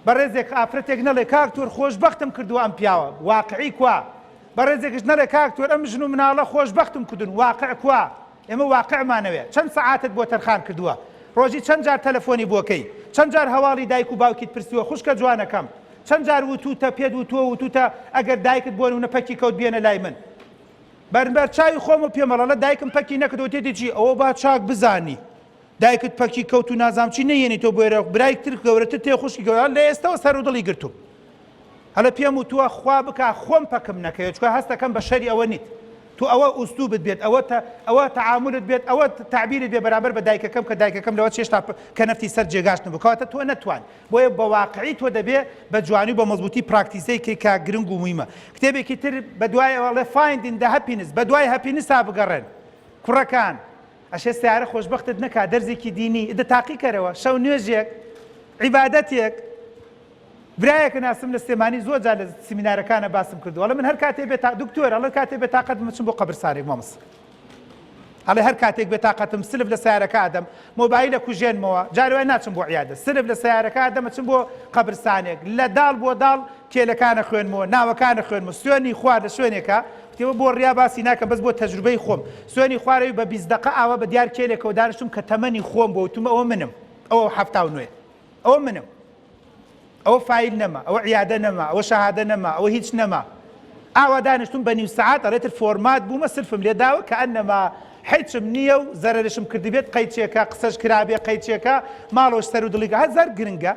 بەڕێزێک ئافرەتێک نەڵێ کاک تۆر خۆشبەختم کردووە ئەم پیاوە واقعی کوا بەڕێزێکش نەڵێ کاک تۆر ئەم ژن و مناڵە خۆشبەختم کردون واقع کوا ئێمە واقعمانەوێ چەند سەعاتت بۆ تەرخان کردووە ڕۆژی چەند جار تەلەفۆنی بۆکەی چەند جار هەواڵی دایک و باوکیت پرسیوە خوشکە جوانەکەم چەند جار وتوتە پێت وتووە وتوتە ئەگەر دایکت بۆ نمونە پەکی کەوت بێنە لای من بەربەر چاوی خۆم و پێمەڵەڵە دایکم پەکی نەکرد وتێتی چی ئەوە با چاک بزانی دایکت پەکی کەوت و نازام چی نەیەنی تۆ بۆێرە برای تر گەورەتر تێ خوشکی گەورە لە ئێستەوە سەر و دڵی گرتوم هەلە پێم وتووە خوا بکا خۆم پەکم نەکەوێت چکە هەستەکەم بە شەری ئەوە نیت تو ئەوە ئوسلوبت بێت ئەوە ئەوە تەعامولت بێت ئەوە تەعبیرت بێ بەرامبەر بە دایکەکەم کە دایکەکەم لەوە چێشتا کەنەفتی سەر جێگاش نەبوو کەواتە تۆ نەتوان بۆیە بە واقعی تۆ دەبێ بە جوانی و بە مەزبوتی پراکتیزەی کەی کە گرنگ و مویمە کتێبێکی تر بە دوای ئەڵێ Finding the Happiness بە دوای happiness ا بگەڕێن کوڕەکان ئەشێ سیارە خۆشبەختت نەکا دەرزێکی دینی ئدە تاقی کەرەوە شەو نوێژێک عیبادەتێک برایەکە ناسم لە سلێمانی زۆر جار لە سیمینارەکانە باسم کردو ئەڵێ من هەر کاتێ بێ تا دکتۆر ئەڵێ کاتێ بێ تاقەت بچم بۆ قەبرسانێک مامۆستا ئەڵێ هەر کاتێک بێ تاقەتم سلف لە سیارەکە ئەدەم مۆبایلە کوژێنمەوە جار وای ناچم بۆ عیادە سلف لە سیارەکە ئەدەم ئەچم بۆ قەبرسانێک لە داڵ بۆ داڵ کێلەکانە خوێنمەوە ناوەکانە خوێنمەوە سوێنی خوار لە شوێنێکە وتیەوە بۆ ڕیا باسی ناکەم بەس بۆ تەجروبەی خۆم سوێنی خوارەوی بە 20 دقە ئاوا بە دیار کێلێکەوە دانیشتم کە تەمەنی خۆم بۆ وتم ئەوە منم ئەوە 79 ئەوە منم ئەوە فایل نەما ئەوە عیادە نەما ئەوە شەهادە نەما ئەوە هیچ نەما ئاوا دانیشتوم بە نیو سەعات ئەڵێ تر format بوومە سلفم لێ داوە کە ئەنەما حیچم نییە و زەرەرشم کردبێت قەیچێکە قسەش کرابێ قەیچێکە ماڵەوەش سەر و دڵیگە هەزار گرنگە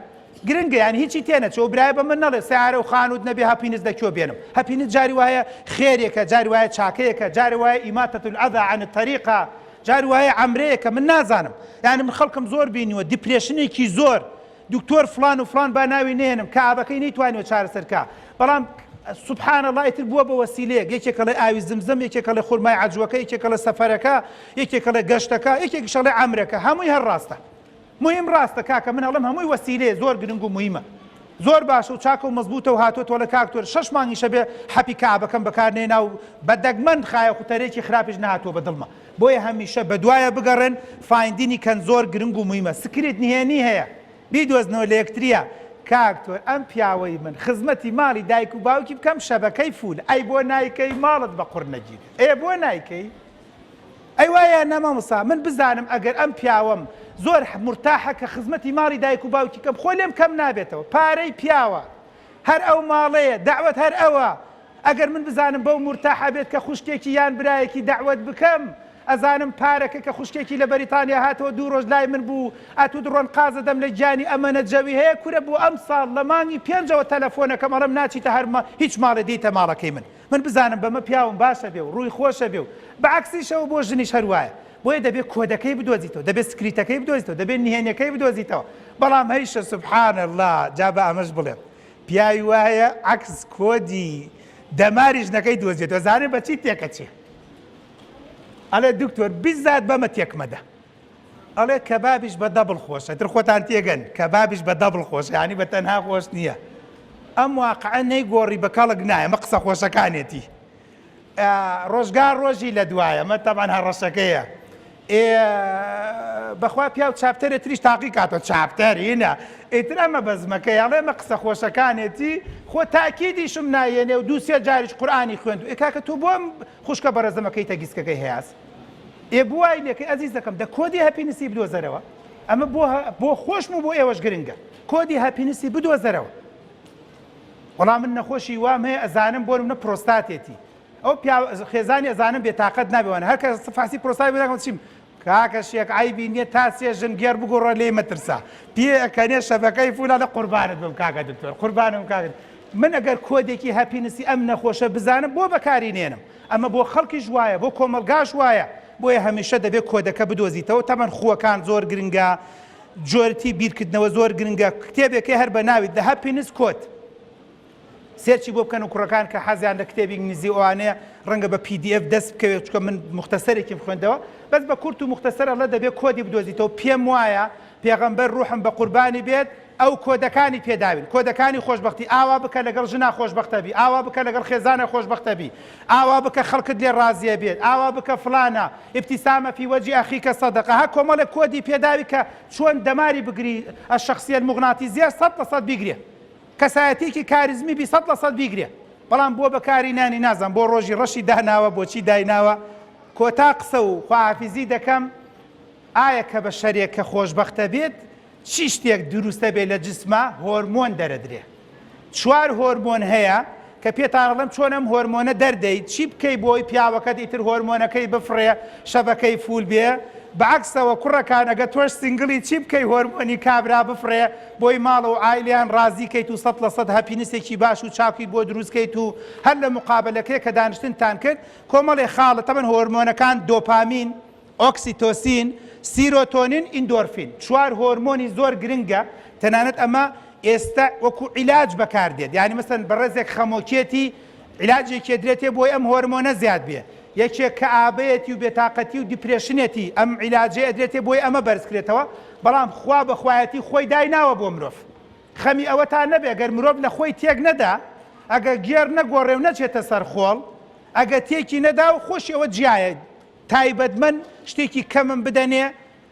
گرنگە یان هیچی تێنەچێ و برایە بە من نەڵێ سیارە و خانوت نەبێ happiness لە کوێ بێنم happiness جاری وایە خێرێکە جاری وایە چاکەیەکە جاری وایە إماطة الأذى عن الطريق ە جاری وایە عەمرەیەکە من نازانم یانی من خەڵکم زۆر بینیوە depression ێکی زۆر دکتۆر فڵان و فڵان با ناوی نەهێنم کەئابەکەی نەیتوانیوە چارەسەر کا بەڵام سبحان اللە ئیتر بووە بە وەسیلەیەک یەکێک ئەڵێ ئاوی زمزم یەکێک ئەڵێ خورمای عەجوەکە یەکێک ئەڵێ سەفەرەکە یەکێک ئەڵێ گەشتەکە یەکێکیش ئەڵێ عەمرەکە هەمووی هەر ڕاستە مهم ڕاستە کاکە من ئەڵێم هەمووی وەسیلەیە زۆر گرنگ و مهمە زۆر باشە و چاکە و مەزبوتە و هاتووە تۆڵە کاک تۆر شەش مانگیشە بێ حەپی کەئابەکەم بەکار نێنا و بە دەگمەن خایە خوتەرێکی خراپیش نەهاتووە بە دڵمە بۆیە هەمیشە بەدوایە بگەڕێن finding ی کەن زۆر گرنگ و مویمە secret نهێنی هەیە بیدۆزنەوە لە یەکتریە کاک تۆر ئەم پیاوەی من خزمەتی ماڵی دایک و باوکی بکەم شەبەکەی full ئەی بۆ نایکەی ماڵت بە قوڕ نەگیرێ ئێ بۆ نایکەی ئەی وایە یان نا مامۆستا من بزانم ئەگەر ئەم پیاوەم زۆر مورتاحە کە خزمەتی ماڵی دایک و باوکی کەم خۆ لێم کەم نابێتەوە پارەی پیاوە هەر ئەو ماڵەیە دەعوەت هەر ئەوە ئەگەر من بزانم بەو مورتاحە بێت کە خوشکێکی یان برایەکی دەعوەت بکەم ئەزانم پارەکە کە خوشکێکی لە بەریتانیا هاتەوە دوو ڕۆژ لای من بوو ئەتوت ڕۆن قازەدەم لە گیانی ئەمەنە جەوی هەیە کورە بۆ ئەمساڵ لە مانگی پێنجەوە تەلەفۆنەکەم ئەڵێم ناچیتە هەر هیچ ماڵێ دێیتە ماڵەکەی من من بزانم بەمە پیاوم باشە بێ و ڕووی خۆشە بێ و بە عەکسیشەوە بۆ ژنیش هەر وایە بۆیە دەبێ کۆدەکەی بدۆزیتەوە دەبێ secret ەکەی بدۆزیتەوە دەبێ نهێنیەکەی بدۆزیتەوە بەڵام هەیشە سبحان اللە جا بە ئەمەش بڵێم پیاوی وایە عەکس کۆدی دەماری ژنەکەی دۆزیەتەوە زانێ بە چی تێکەچێ ئەڵێ دکتۆر بیزات بەمە تێکمەدە ئەڵێ کەبابیش بە double خۆشە تر خۆتان تێگەن کەبابیش بە double خۆشە یانی بە تەنها خۆش نییە ئەم واقعە نەیگۆڕی بە کەڵک نایە مە قسە خۆشەکانێتی ڕۆژگار ڕۆژی لە دوایە مە تەمان هەڕەشەکەیە ئێ بەخوا پیاو chapter ێ تریش تاقی کاتەوە chapter ینە ئیتر ئەمە بەزمەکەی ئەڵێ مە قسە خۆشەکانێتی خۆ تاکیدیشم نایەنێ و دوو سێ جاریش قورئانی خوێند ئێ کاکە تۆ بۆم خوشکە بەڕێزەمەکەی تە گیسکەکەی هەیاس ئێ بۆ وای لێکەی ئەزیزەکەم دە کۆدی happiness ی بدۆزەرەوە ئەمە بۆ بۆ خۆشم و بۆ ئێوەش گرنگە کۆدی happiness ی بدۆزەرەوە وەڵام من نەخۆشی وام هەیە ئەزانم بۆ منە پرۆستاتێتی ئەو پیا خێزانی ئەزانم بێتاقەت نابێوانە هەر کە فاسی پرۆستات بێ چیم کاکە شێک عیبی نییە تا سێ ژن گێر بگۆڕە لێی مەترسە پێ ئەکەنێ شەبەکەی فولا لە قوربانت بم کاکە دکتۆر قوربانم کاکە من ئەگەر کۆدێکی happiness ی ئەم نەخۆشە بزانم بۆ بەکاری نێنم ئەمە بۆ خەڵکیش وایە بۆ کۆمەڵگاش وایە بۆیە هەمیشە دەبێت کۆدەکە بدۆزیتەوە تەمەن خووەکان زۆر گرنگە جۆرتی بیرکردنەوە زۆر گرنگە کتێبێکی هەر بە ناوی The Happiness Code search ی بۆ بکەن و کوڕەکان کە حەزیان لە کتێبی ئینگلیزی ئەوانەیە ڕەنگە بە PDF دەست بکەوێت چونکە من موختەسەرێکیم خوێندەوە بەس بە کورت و موختەسەر ئەڵێ دەبێت کۆدی بدۆزیتەوە پێم وایە پێغەمبەر ڕوحم بە قوربانی بێت. ئەو کۆدەکانی پێداوین کۆدەکانی خۆشبەختی ئاوا بکە لەگەڵ ژنا خۆشبەختە بی ئاوا بکە لەگەڵ خێزانە خۆشبەختە بی ئاوا بکە خەڵکت لێ ڕازیە بێت ئاوا بکە فلانە ابتسامە فی وجه اخیک صدقە ها کۆمەڵێک کۆدی پێداوی کە چۆن دەماری بگری الشخصیە المغناطیسیە 100% بیگرێ کەسایەتیەکی کاریزمی بی 100% بیگرێ بەڵام بۆ بەکاری نانی نازانم بۆ ڕۆژی ڕەشی داناوە بۆچی دایناوە کۆتا قسە و خواحافیزی دەکەم ئایا کە بەشەرێک کە خۆشبەختە بێت چی شتێک دروستە بێ لە جسما هۆرمۆن دەرەدرێ چوار هۆرمۆن هەیە کە پێتان ئەڵێم چۆن ئەم هۆرمۆنە دەردەی چی بکەی بۆی پیاوەکەت ئیتر هۆرمۆنەکەی بفڕێ شەبەکەی full بێ بەعەکسەوە کوڕەکان ئەگە تۆش single ی چی بکەی هۆرمۆنی کابرا بفڕێ بۆی ماڵ و عایلیان ڕازی کەیت و 100% happiness ێکی باش و چاکی بۆ دروست کەیت و هەر لە مقابەلەکەی کە دانیشتنتان کرد کۆمەڵێ خاڵە تەبەن هۆرمۆنەکان دۆپامین ئۆکسیتۆسین، سیرۆتۆنین، ئیندۆرفین چوار هۆرمۆنی زۆر گرنگە، تەنانەت ئەمە ئێستا وەکو عیلاج بەکاردێت، یانی مەسەن بەڕێزێک خەمۆکیەتی عیلاجێکی ئەدرێتێ بۆی ئەم هۆرمۆنە زیاد بێ، یەکێک کەئابەیەتی و بێتاقەتی و depression ێتی ئەم عیلاجەی ئەدرێتێ بۆی ئەمە بەرزکرێتەوە، بەڵام خوا بە خوایەتی خۆی دایناوە بۆ مرۆڤ. خەمی ئەوەتان نەبێ گەر مرۆڤ لە خۆی تێک نەدا، ئەگەر گێڕ نەگۆڕێ و نەچێتە سەر خۆڵ، ئەگەر تێکی نەدا و خۆشی ئەوە جیایە، تایبەتمەند شتێکی کەمم بدەنێ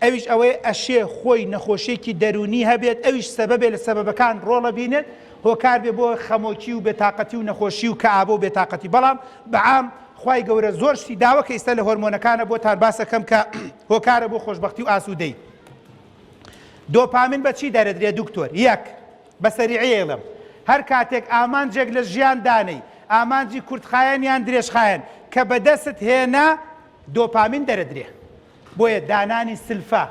ئەویش ئەوەیە ئەشێ خۆی نەخۆشیەکی دەروونی هەبێت ئەویش سەبەبێ لە سەبەبەکان ڕۆڵەبینێت هۆکار بێ بۆ خەمۆکی و بێتاقەتی و نەخۆشی و کەئابە و بێتاقەتی بەڵام بەعام خوای گەورە زۆر شتی داوە کە ئیستا لە هۆرمۆنەکانە بۆتان باسەکەم کە هۆکارە بۆ خۆشبەختی و ئاسوودەی دۆپامین بە چی دەرەدرێ دکتۆر یەک بە سەریعی ئەیڵێم هەر کاتێک ئامانجێک لە ژیان دانێی، ئامانجی کورتخایەن یان درێژخایەن، کە بەدەست هێنا دۆپامین دەرەدرێ. بۆیە دانانی سلفە،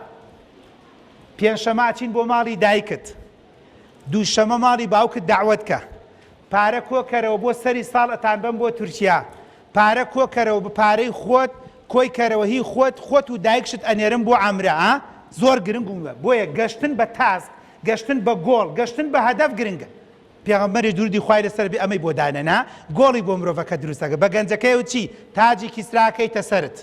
پێنجشەمە ئەچین بۆ ماڵی دایکت، دووشەمە ماڵی باوکت دەعوەت کە، پارە کۆکەرەوە بۆ سەری ساڵ ئەتانبەم بۆ تورکیا، پارە کۆکەرەوە بە پارەی خۆت کۆی کەرەوە هی خۆت، خۆت و دایکشت ئەنێرم بۆ عەمرە، ئا زۆر گرنگ و بۆیە گەشتن بە task گەشتن بە گۆڵ، گەشتن بە هەدەف گرنگە. پێغەمبەریش دروودی خوای لەسەر بێ ئەمەی بۆ دانەنا، گۆڵی بۆ مرۆڤەکە دروست دەکرد. بە گەنجەکەی وت چی؟ تاجی کیسرا کەیتە سەرت.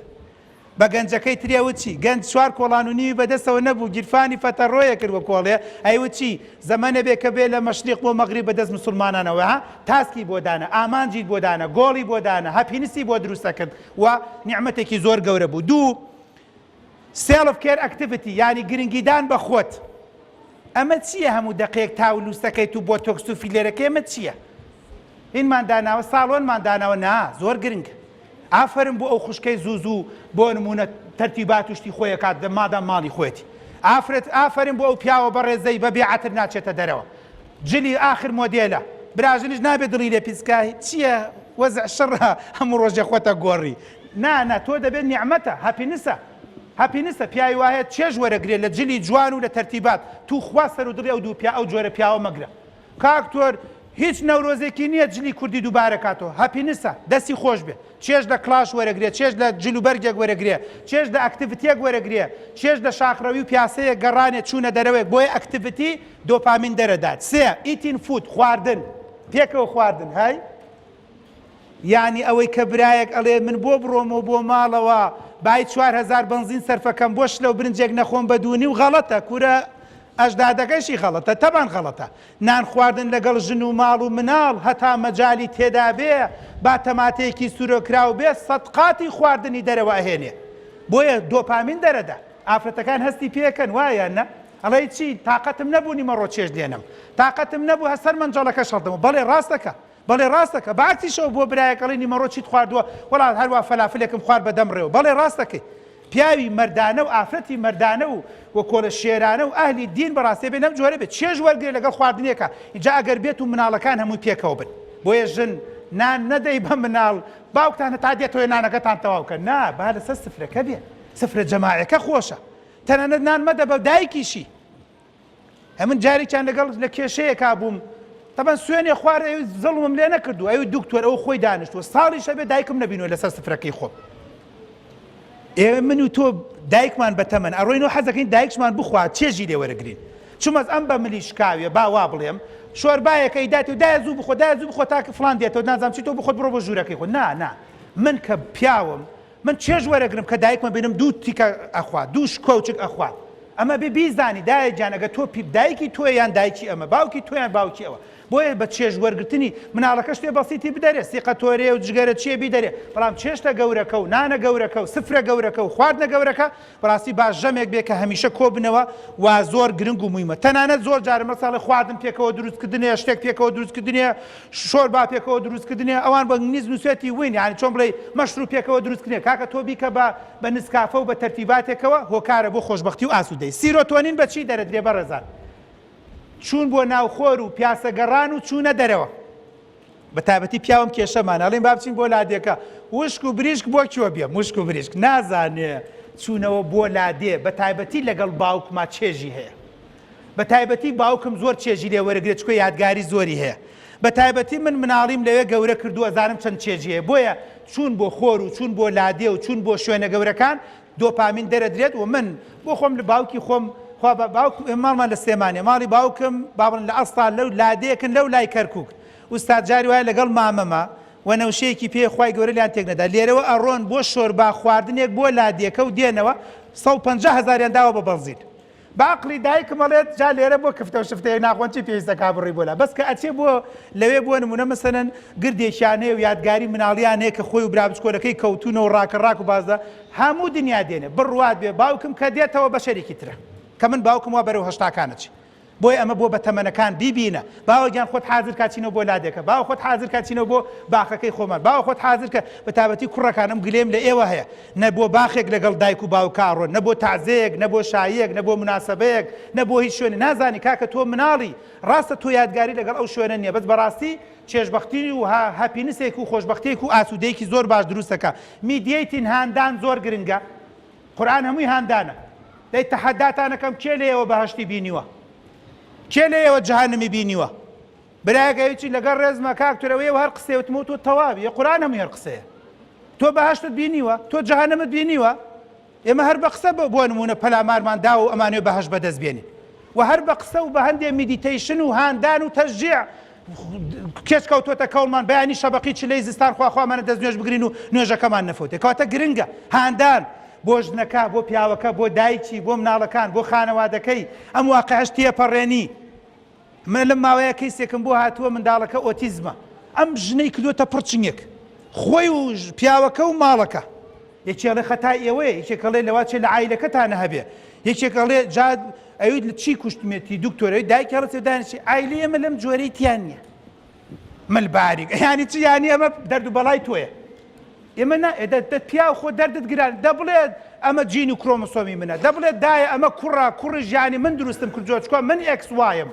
بە گەنجەکەی تری وت چی؟ گەنج چوار کۆڵان و نیوی بەدەستەوە نەبوو، گیرفانی فەتەڕۆیە کرد وە کۆڵێ، ئەی وت چی؟ زەمەنە بێ کە بێ لە مەشریق بۆ مەغریب بە دەست مسوڵمانانەوە، ها؟ task ی بۆ دانا، ئامانجیت بۆ دانا، گۆڵی بۆ دانا، happiness ی بۆ دروست دەکرد و نیعمەتێکی زۆر گەورە بوو. دوو. Self care activity یانی گرنگیدان بە خۆت ئەمە چییە هەموو دەقەیەک تاو لووسەکەیت و بۆتۆکس و فیلەرەکەی ئەمە چییە هینمان داناوە ساڵۆنمان داناوە نا زۆر گرنگە ئافەرم بۆ ئەو خوشکەی زوو زوو بۆ نمونە تەرتیبات و شتی خۆی ئەکات مادام ماڵی خۆیەتی ئافرەت ئافەرم بۆ ئەو پیاوە بەڕێزەی بە بێ عەتر ناچێتە دەرەوە جلی ئاخر مۆدێلە براژنیش نابێ دڵی لێ پیسکا چییە وەزع شڕە هەموو ڕۆژێ خۆتە گۆڕی نا نا تۆ دەبێت نیعمەتە happiness ە happiness ە پیاوی وایە چێژ وەرەگرێ لە جلی جوان و لە تەرتیبات توخوا سەرو دڵی ئەو دوو پیا ئەو جۆرە پیاوە مەگرە کاک تۆر هیچ نەورۆزێکی نییە جلی کوردی دووبارە کاتەوە happiness ە دەستی خۆش بێ چێژ لە کڵاش وەرەگرێ چێژ لە جل و بەرگێک وەرەگرێ چێژ لە activity ێک وەرەگرێ چێژ لە شاخڕەوی و پیاسەیەک گەڕانێ چوونە دەرەوەیەک بۆیە activity دۆپامین دەرەدات سێ eating food خواردن پێکەوە خواردن هەی یانی ئەوەی کە برایەک ئەڵێ من بۆ بڕۆمەوە بۆ ماڵەوە بای 4000 بەنزین سەرفەکەم بۆ شلە و برنجێک نەخۆم بە دوونی و غەڵەتە کورە ئەژدادەکەشی غەڵەتە تەبان غەڵەتە نان خواردن لەگەڵ ژن و ماڵ و مناڵ هەتا مەجالی تێدا بێ با تەماتەیەکی سورۆکراو بێ سەدقاتی خواردنی دەرەوە ئەهێنێ بۆیە دۆپامین دەرەدا ئافرەتەکان هەستی پێکەن وایە یان نا ئەڵێی چی تاقەتم نەبوو نیمەڕۆ چێژ لێنەم تاقەتم نەبوو هەر سەر مەنجەڵەکەش هەڵدەمەوە بەڵێ ڕاستەکە بەڵێ ڕاست دەکا بە عەکسیشەوە بۆ برایەک ئەڵێی نیمەڕۆ چیت خواردووە وەڵا هەروا فەلافلێکم خوارد بە دەم ڕێوە بەڵێ ڕاست دەکەی پیاوی مەردانە و ئافرەتی مەردانە و و کۆلە شێرانە و ئەهلی دین بەڕاستی بێ لەم جۆرە بێت چێژ وەرگێ لەگەڵ خواردنێکە ئینجا ئەگەر بێت و مناڵەکان هەمووی پێکەوە بن بۆیە ژن نان نەدەی بە مناڵ باوکتان هەتا دێتەوە نانەکەتان تەواو کە نا با لەسەر سفرەکە بێ سفرە جەماعەکە خۆشە تەنانەت نان مەدە بە دایکیشی ئەمن جارێکیان لەگەڵ لە کێشەیەکا بووم تەبەن سوێنێ خوارد ئەوی زەڵمم لێ نەکردو ئەوی دکتۆر ئەو خۆی دانیشتووە ساڵیش هەبێ دایکم نەبینوە لەسەر سفرەکەی خۆم ئێ من و تۆ دایکمان بەتەمەن ئەڕۆین و حەزەکەین دایکشمان بخوا چێژی لێ وەرەگرین چمەز ئەم بە ملی شکاوێ با وا بڵێم شۆربایەکە ئیداتی و دایە زوو بخۆ دایە زوو بخۆ تاکە فلان دێتەوە نازانم چی تۆ بخۆت بڕۆ بۆ ژوورەکەی خۆ نا نا من کە پیاوم من چێژ وەرەگرم کە دایکمە بینم دوو تیکە ئەخوا دوو شکۆچک ئەخوات. ئەمە بێ بیزانی دایە گیان ئەگە تۆ دایکی تۆیە یان دایکی ئەمە باوکی تۆ یان باوکی ئەوە بۆیە بە چێژ وەرگرتنی مناڵەکە شتێ بەسیتی بدەرێ سیقە تۆرێ و جگەرە چیە بیدەرێ بەڵام چێشتە گەورەکە و نانە گەورەکە و سفرە گەورەکە و خواردنە گەورەکە بەڕاستی با ژەمێک بێ کە هەمیشە کۆبنەوە وا زۆر گرنگ و مویمە تەنانەت زۆر جار مەساڵێ خواردن پێکەوە دروست کردنێ شتێک پێکەوە دروست کردنێ شۆربا پێکەوە دروست کردنێ ئەوان بە ئینگلیز نووسێتی wine یانی چۆن بڵێی مەشروب پێکەوە دروست کردنێ کاکە تۆ بیکە بە بە نسکافە و بە تەرتیباتێکەوە هۆکارە بۆ خۆشبەختی و ئاسوودەی سیرۆتۆنین بە چی دەرەدرێ بەڕێزان چوون بۆ ناوخۆر و پیاسە گەڕان و چوونە دەرەوە بە تایبەتی پیاوم کێشەمان ئەڵێن با بچین بۆ لادێکە وشک و بریشک بۆ کوێ بێم وشک و بریشک نازانێ چوونەوە بۆ لادێ بە تایبەتی لەگەڵ باوکما چێژی هەیە بە تایبەتی باوکم زۆر چێژی لێ وەرەگرێت چکۆ یادگاری زۆری هەیە بە تایبەتی من مناڵیم لەوێ گەورە کردووە زانم چەند چێژی هەیە بۆیە چوون بۆ خۆر و چوون بۆ لادێ و چوون بۆ شوێنە گەورەکان دۆپامین دەرەدرێت و من بۆ خۆم لە باوکی خۆم خوا بە باوکم ئێمە ماڵمان لە سلێمانیە ماڵی باوکم با بڵێن لە ئەستا لەو لادێکن لەو لای کەرکوک ئوستاد جاری وایە لەگەڵ مامەمە وەنەوشەیەکی پێ خوای گەورە لیان تێک نەدا لێرەوە ئەڕۆن بۆ شۆربا خواردنێک بۆ لادێکە و دێنەوە 150 هەزاریان داوە بە بەنزین بە عەقڵی دایکم ئەڵێت جا لێرە بۆ کفتە و شفتەیەک ناخۆن چی پێویستە کا بڕی بۆ لا بەس کە ئەچێ بۆ لەوێ بۆ نمونە مەسەلەن گردێکیان هەیە و یادگاری مناڵیان هەیە کە خۆی و برا بچکۆلەکەی کەوتونە و ڕاکە ڕاک و بازدە هەموو دنیا دێنێ بڕوات بێ باوکم کە دێتەوە بەشەرێکی ترە کە من باوکم وا بەرەو هەشتاکان ئەچێ بۆیە ئەمە بۆ بەتەمەنەکان بیبینە. باوە گیان خۆت حازر کە چینەوە بۆ لادێکە. باوە خۆت حازر کە چینەوە بۆ باخەکەی خۆمان. باوە خۆت حازر کە بە تایبەتی کوڕەکان ئەم گلەیەم لە ئێوە هەیە. نە بۆ باخێک لەگەڵ دایک و باوکا ئەڕۆن، نە بۆ تەعزێیەک، نە بۆ شاییەک، نە بۆ موناسەبەیەک، نە بۆ هیچ شوێنێ. نازانی کاکە تۆ مناڵی. ڕاستە تۆ یادگاری لەگەڵ ئەو شوێنە نییە بەس بەڕاستی چێژبەختی و happiness ێک و خۆشبەختیەک و ئاسوودەیەکی زۆر باش دروست دەکا. mediating هاندان زۆر گرنگە. قورئان هەمووی هاندانە. دەی تەحەداتان ئەکەم کێ لە ئێوە بەهەشتی بینیوە؟ کێ لە ئێوە جەهەنمی بینیوە؟ برایەک ئەوی چی لەگەڵ ڕێزمە کاک تورە ئێوە هەر قسەیە وتمەوە تۆ تەواوی یە قورئان هەمووی هەر قسەیە. تۆ بەهەشتت بینیوە؟ تۆ جەهەنمت بینیوە؟ ئێمە هەر بە قسە بۆ نموونە پەلامارمان داوە و ئەمانەوێ بەهەشت بەدەست بێنین. و هەر بە قسە و بە هەندێ meditation و هاندان و تەشجیع کێچ کەوتۆتە کەوڵمان بەیانی شەبەقی چلەی زستان خوا خوامانە دەست نوێژ بگرین و نوێژەکەمان نەفەوتێ کەواتە گرنگە هاندان بۆ ژنەکە بۆ پیاوەکە بۆ دایکی بۆ مناڵەکان بۆ خانەوادەکەی ئەم واقعش تێپەڕێنی من لەم ماوەیە کەیسێکم بۆ هاتووە منداڵەکە ئۆتیزمە ئەم ژنەی کردوتە پڕچنگێک خۆی و پیاوەکە و ماڵەکە یەکێ ئەڵێ خەتای ئێوەیە یەکێک ئەڵێ لەواچێ لە عایلەکەتانە هەبێ یەکێک ئەڵێ جا ئەوی لە چی کوشتمێتی دکتۆر ئەوی دایکی هەڵەچێ دانیشی عایلەی ئێمە لەم جۆرەی تیان نییە مل باریک یانی چی یانی ئەمە دەرد و بەڵای تۆیە ئێمە نا دە دە پیاو خۆ دەردت گران دەبڵێت ئەمە جین و کرۆمۆسۆمی منە دەبڵێت دایە ئەمە کوڕە کوڕی ژیانی من دروستم کردووە چکە من X Y م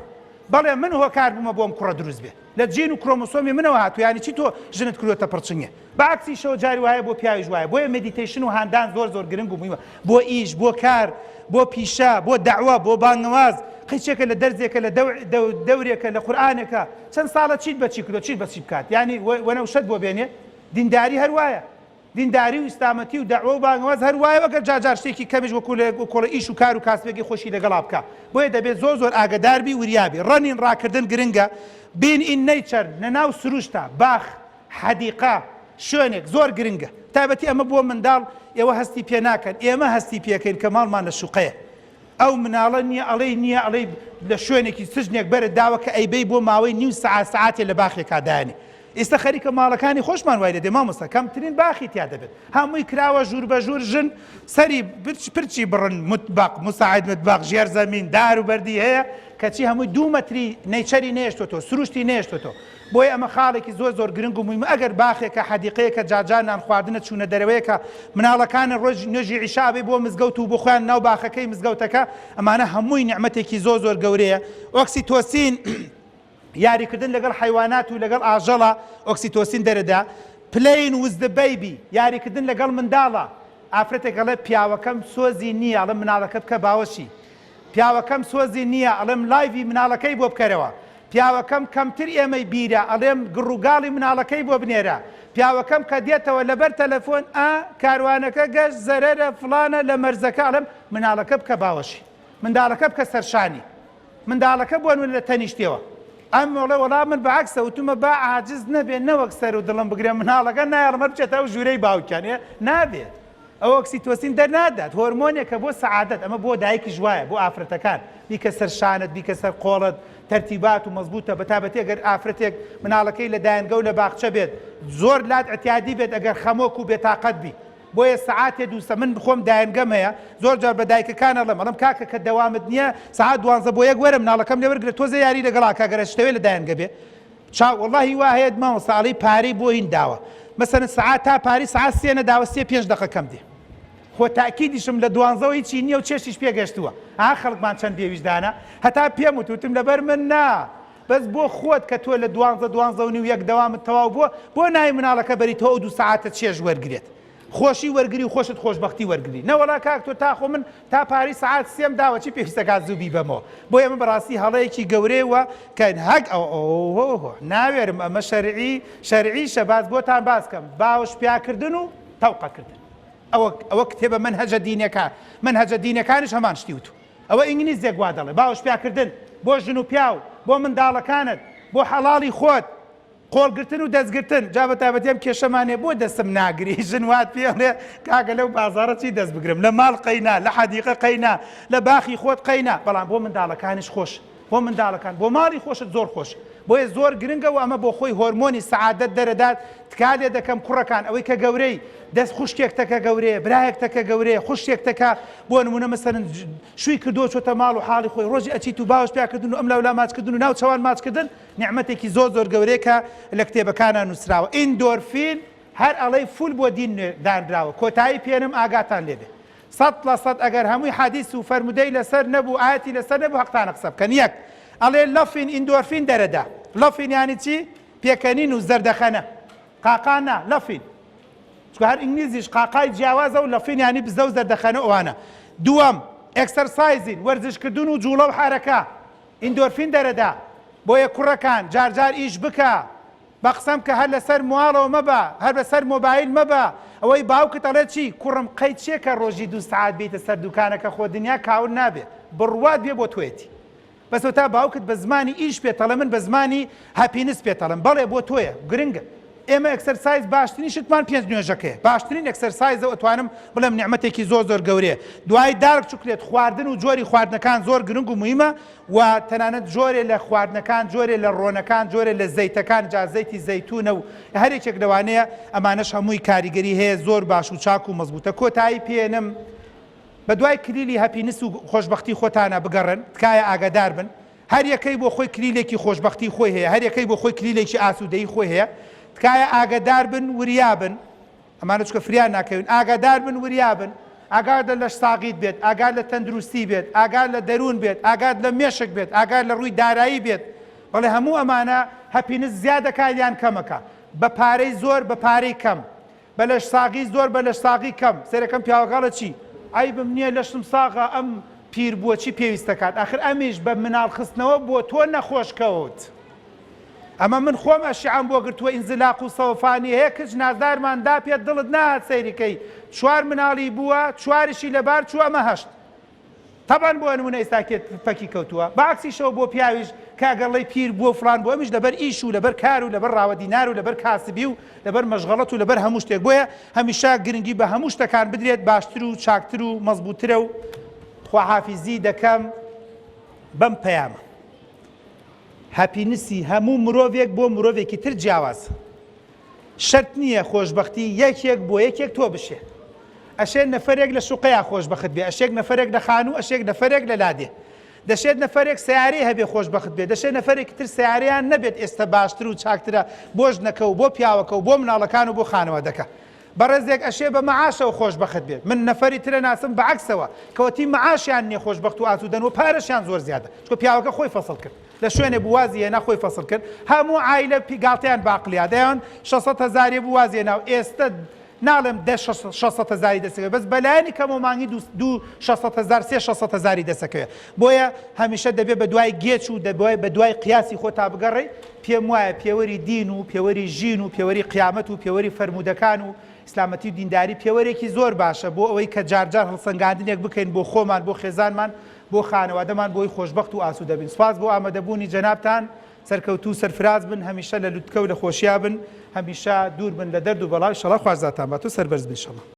بەڵێ من هۆکار بوومە بۆم کوڕە دروست بێ لە جین و کرۆمۆسۆمی منەوە هاتووە یانی چی تۆ ژنت کردووەتە پڕچنگێ بە عەکسیشەوە جاری وایە بۆ پیاویش وایە بۆیە meditation و هاندان زۆر زۆر گرنگ و موهیمە بۆ ئیش بۆ کار بۆ پیشە بۆ دەعوە بۆ بانگەواز قیچێکە لە دەرزێکە لە دەورێکە لە قورئانێکە چەند ساڵە چیت بە چی کردووە چیت بە چی بکات یانی وەنەوشەت بۆ بێنێ دینداری هەر وایە دینداری و ئیسلامەتی و دەعوە و بانگەواز هەر وایە وەگەر جار جار شتێکی کەمیش وەکو لە کۆڵە ئیش و کار و کاسبێکی خۆشی لەگەڵا بکا بۆیە دەبێت زۆر زۆر ئاگەدار بی وریا بی running ڕاکردن گرنگە being in nature لە ناو سروشتا باخ حەدیقە شوێنێک زۆر گرنگە تایبەتی ئەمە بۆ منداڵ ئێوە هەستی پێ ناکەن ئێمە هەستی پێکەین کە ماڵمان لە شوقەیە ئەو مناڵە نییە ئەڵێی نییە ئەڵێی لە شوێنێکی سجنێک بەرت داوە کە ئەیبەی بۆ ماوەی نیو سەعات سەعاتێ لە باخێکا دایەنێ ئیستە خەریکە ماڵەکانی خۆشمان وای لێدێ مامۆستا کەمترین باخی تیا دەبێت هەمووی کراوە ژوور بە ژوور ژن سەری پرچی بڕن متبەق مساعد متبەق ژێر زەمین دار و بەردی هەیە کەچی هەمووی دوو مەتری nature ی نێشتۆتەوە سروشتی نێشتۆتەوە بۆیە ئەمە خاڵێکی زۆر زۆر گرنگ و موهیمە ئەگەر باخێکە حەدیقەیەکە جارجار نان خواردنە چوونە دەرەوەیەکە مناڵەکانە ڕۆژ نوێژی عیشا ئەبەی بۆ مزگەوت و بۆ خۆیان ناو باخەکەی مزگەوتەکە ئەمانە هەمووی نیعمەتێکی زۆر زۆر گەورەیە ئۆکسیتۆسین یاریکردن لەگەڵ حەیوانات و لەگەڵ ئاژەڵە ئۆکسیتۆسین دەرەدا playing with the baby یاریکردن لەگەڵ منداڵە ئافرەتێک ئەڵێ پیاوەکەم سۆزی نییە ئەڵێم مناڵەکە بکە باوەشی پیاوەکەم سۆزی نییە ئەڵێم live ی مناڵەکەی بۆ بکەرەوە پیاوەکەم کەمتر ئێمەی بیرە ئەڵێم گڕوگاڵی مناڵەکەی بۆ بنێرە پیاوەکەم کە دێتەوە لەبەر تەلەفۆن ئا کاروانەکە گەشت زەرەرە فڵانە لە مەرزەکە ئەڵێم مناڵەکە بکە باوەشی منداڵەکە بکە سەرشانی منداڵەکە بۆ نمونە لە تەنیشتیەوە ئەم ئەڵێ وەڵا من بە عەکسە وتومە با عاجز نەبێ نەوەک سەر و دڵم بگرێ مناڵەکە نایەڵم هەر بچێتە ئەو ژوورەی باوکیان ئێ نابێ. ئەو ئۆکسیتۆسین دەرنادات، هۆرمۆنێکە بۆ سەعادەت، ئەمە بۆ دایکیش وایە، بۆ ئافرەتەکان، بیکە سەر شانت، بیکە سەر قۆڵت، تەرتیبات و مەزبوتە، بەتابەتی ئەگەر ئافرەتێک مناڵەکەی لە دایەنگە و لە باخچە بێت، زۆر لات ئیعتیادی بێت ئەگەر خەمۆک و بێتاقەت بی. بۆیە سەعاتێ دووسە، من خۆم دایەنگەم هەیە، زۆر جار بە دایکەکان ئەڵێم، ئەڵێم کاکە کە دەوامت نییە، سەعات دوانزە بۆ یەک وەرە مناڵەکەم لێ وەرگرە تۆزێ یاری لەگەڵا کە ئەگەر ئەشتەوێ لە دایەنگە بێ. چاو وەڵاهی وا هەیە مامۆستا ئەڵێی پارەی بۆ هین داوە مەسەلەن سەعات تا پارەی سەعات سێ نەداوە سێ پێنج دەقە کەم دێ خۆ تاکیدیشم لە دوانزەوە هیچی نییە و چێشتیش پێگەشتووە ها خەڵکمان چەند بێویژدانە هەتا پێم وت وتم لەبەر من نا بەس بۆ خۆت کە تۆ لە دوانزە دوانزە و نیو یەک دەوامت تەواو بووە بۆ نای مناڵەکە بەری تۆ ئەو دوو سەعاتە چێژ وەرگرێت خۆشی وەرگری و خۆشت خۆشبەختی وەرگری نەوەڵا کاک تۆ تا خۆ من تا پارەی سەعات سێم داوە چی پێویستە کات زوو بیبەمەوە بۆیە ئەمە بەڕاستی هەڵەیەکی گەورەیە وە کە هەک ئەو ئۆهۆ ناوێرم ئەمە شەرعی شەرعیشە باس بۆتان باس کەم باوەش پیاکردن و تەوقەکردن ئەوە ئەوە کتێبە مەنهەجە دینەکان مەنهەجە دینەکانیش هەمان شتی وتو ئەوە ئینگلیزێک وا دەڵێ باوەش پیاکردن بۆ ژن و پیاو بۆ منداڵەکانت بۆ حەڵاڵی خۆت قۆڵ گرتن و دەست گرتن جا بە تایبەتی ئەم کێشەمان هەیە بۆ دەستم ناگری ژن وات پێ ئەڵێ کاکە لەو بازاڕە چی دەست بگرم لە ماڵ قەینا لە حەدیقە قەینا لە باخی خۆت قەینا بەڵام بۆ منداڵەکانیش خۆش بۆ منداڵەکان بۆ ماڵی خۆشت زۆر خۆش بۆیە زۆر گرنگە و ئەمە بۆ خۆی هۆرمۆنی سەعادەت دەرەدات تکا لێ دەکەم کوڕەکان ئەوەی کە گەورەی دەست خوشکێک تەکە گەورەیە برایەک تەکە گەورەیە خوشکێک تەکە بۆ نمونە مەسەلەن شووی کردووە چۆتە ماڵ و حاڵی خۆی ڕۆژی ئەچیت و باوەش پیاکردن و ئەم لاولا ماچکردن و ناو چاوان ماچکردن نیعمەتێکی زۆر زۆر گەورەیە کە لە کتێبەکانا نووسراوە ئیندۆرفین هەر ئەڵێی فول بۆ دین دانراوە کۆتایی پێنم ئاگاتان لێ بێ سەد لە سەد ئەگەر هەمووی حەدیس و فەرموودەی لەسەر نەبوو ئایەتی لەسەر نەبوو هەقتانە قسە بکەن یەک ئەڵێ laughing ئیندۆرفین دەرەدا laughing یانی چی پێکەنین و زەردەخەنە قاقا نا laughing چونکە هەر ئینگلیزیش قاقای جیاوازە و laughing یانی بزە و زەردەخەنە ئەوانە دووەم exercising وەرزشکردن و جوڵە و حەرەکە ئیندۆرفین دەرەدا بۆیە کوڕەکان جار جار ئیش بکە بە قسەم کە هەر لەسەر مواڵەوە مەبە هەر بەسەر مۆبایل مەبە ئەوەی باوکت ئەڵێ چی کوڕم قەی چیە کە ڕۆژی دوو سەعات بێیتە سەر دوکانەکە خۆ دنیا کاول نابێ بڕوات بێ بۆ تۆیەتی بەس تا باوکت بە زمانی ئیش پێت ئەڵێ من بە زمانی happiness پێت ئەڵێم بەڵێ بۆ تۆیە گرنگە ئێمە exercise باشترین شتمان پێنج نوێژەکەیە باشترین exercise ە و ئەتوانم بڵێم نیعمەتێکی زۆر زۆر گەورەیە دوای dark chocolate خواردن و جۆری خواردنەکان زۆر گرنگ و موهیمە و تەنانەت جۆرێ لە خواردنەکان جۆرێ لە ڕۆنەکان جۆرێ لە زەیتەکان جا زەیتی زەیتونە و هەر یەکێک لەوانەیە ئەمانەش هەمووی کاریگەری هەیە زۆر باش و چاک و مەزبوتە کۆتایی پێنم بە دوای کلیلی happiness و خۆشبەختی خۆتانە بگەڕێن تکایە ئاگادار بن هەر یەکەی بۆ خۆی کلیلێکی خۆشبەختی خۆی هەیە، هەر یەکەی بۆ خۆی کلیلێکی ئاسوودەیی خۆی هەیە، تکایە ئاگەدار بن، وریا بن، ئەمانە چونکە فریا ناکەوین، ئاگادار بن، وریا بن، ئاگات لە لەشساغیت بێت، ئاگات لە تەندروستی بێت، ئاگات لە دەروون بێت، ئاگات لە مێشک بێت، ئاگات لە ڕووی دارایی بێت، بەڵێ هەموو ئەمانە happiness زیاد دەکات یان کەمەکا، بە پارەی زۆر، بە پارەی کەم. بە لەش ساغی زۆر بە لەش ساغی کەم سەیرەکەم پیاوەکە ئەڵێ چی عەیبم نیە لەشم ساغە ئەم پیر بووە چی پێویستە کات ئاخر ئەمیش بە مناڵ خستنەوە بۆ تۆ نەخۆش کەوت ئەمە من خۆم ئەشعەم بۆ گرتووە ئینزلاق و سەوفانی هەیە کچ نازدارمان دا پێت دڵت ناهات سەیری کەی چوار مناڵی بووە چواریشی لەبار چوو ئەمە هەشت تەبعەن بۆ نمونە ئیستا کێ پەکی کەوتووە بە عەکسیشەوە بۆ پیاویش کە ئەگەر ڵێی پیر بووە و فڵان بووە ئەمیش لەبەر ئیش و لەبەر کار و لەبەر ڕاوە دینار و لەبەر کاسبی و لەبەر مەشغەڵەت و لەبەر هەموو شتێک بۆیە هەمیشە گرنگی بە هەموو شتەکان بدرێت باشتر و چاکتر و مەزبووترە و خواحافیزی دەکەم بەم پەیامە happiness ی هەموو مرۆڤێک بۆ مرۆڤێکی تر جیاوازە. شەرت نییە خۆشبەختی یەکێک بۆ یەکێک تۆ بشێ. ئەشێ نەفەرێک لە شوقەیا خۆشبەخت بێ، ئەشێک نەفەرێک لە خانوو، ئەشێک نەفەرێک لە لادێ. دەشێت نەفەرێک سەیارەی هەبێ خۆشبەخت بێ، دەشێ نەفەرێکی تر سەیارەیان نەبێت ئێستە باشتر و چاکترە بۆ ژنەکە و بۆ پیاوەکە و بۆ مناڵەکان و بۆ خانەوادەکە. بەڕێزێک ئەشێ بە مەعاشەوە خۆشبەخت بێت. من نەفەری ترە ناسم بە عەکسەوە، کەوەتی مەعاشیان نییە خۆشبەخت و ئاسوودەن و پارەشیان زۆر زیادە. چونکە پیاوەکە خۆی فەسڵ کرد. لە شوێنێ بوو وازی هێنا خۆی فەسڵ کرد هەموو عایلە پی گاڵتەیان بە عەقڵیا دەیان شەسەد هەزارێ بوو وازی هێنا و ئێستە ناڵێم دە شەسەد هەزاری دەسەکەوێ بەس بەلایەنی کەمەوە مانگی دوو دوو شەسەد هەزار سێ شەسەد هەزاری دەسەکەوێ بۆیە هەمیشە دەبێ بە دوای گێچ و دەبێ بە دوای قیاسی خۆتا بگەڕێی پێم وایە پێوەری دین و پێوەری ژین و پێوەری قیامەت و پێوەری فەرموودەکان و ئیسلامەتی و دینداری پێوەرێکی زۆر باشە بۆ ئەوەی کە جار جار هەڵسەنگاندنێک بکەین بۆ خۆمان بۆ خێزانمان بۆ خانەوادەمان بۆی خۆشبەخت و ئاسوودە بین سوپاس بۆ ئامادەبوونی جەنابتان سەرکەوتوو و سەرفراز بن هەمیشە لە لوتکە و لە خۆشیا بن هەمیشە دوور بن لە دەرد و بەڵا ئیشەڵا خوارزاتان بات و سەربەرز بن ئیشەڵا.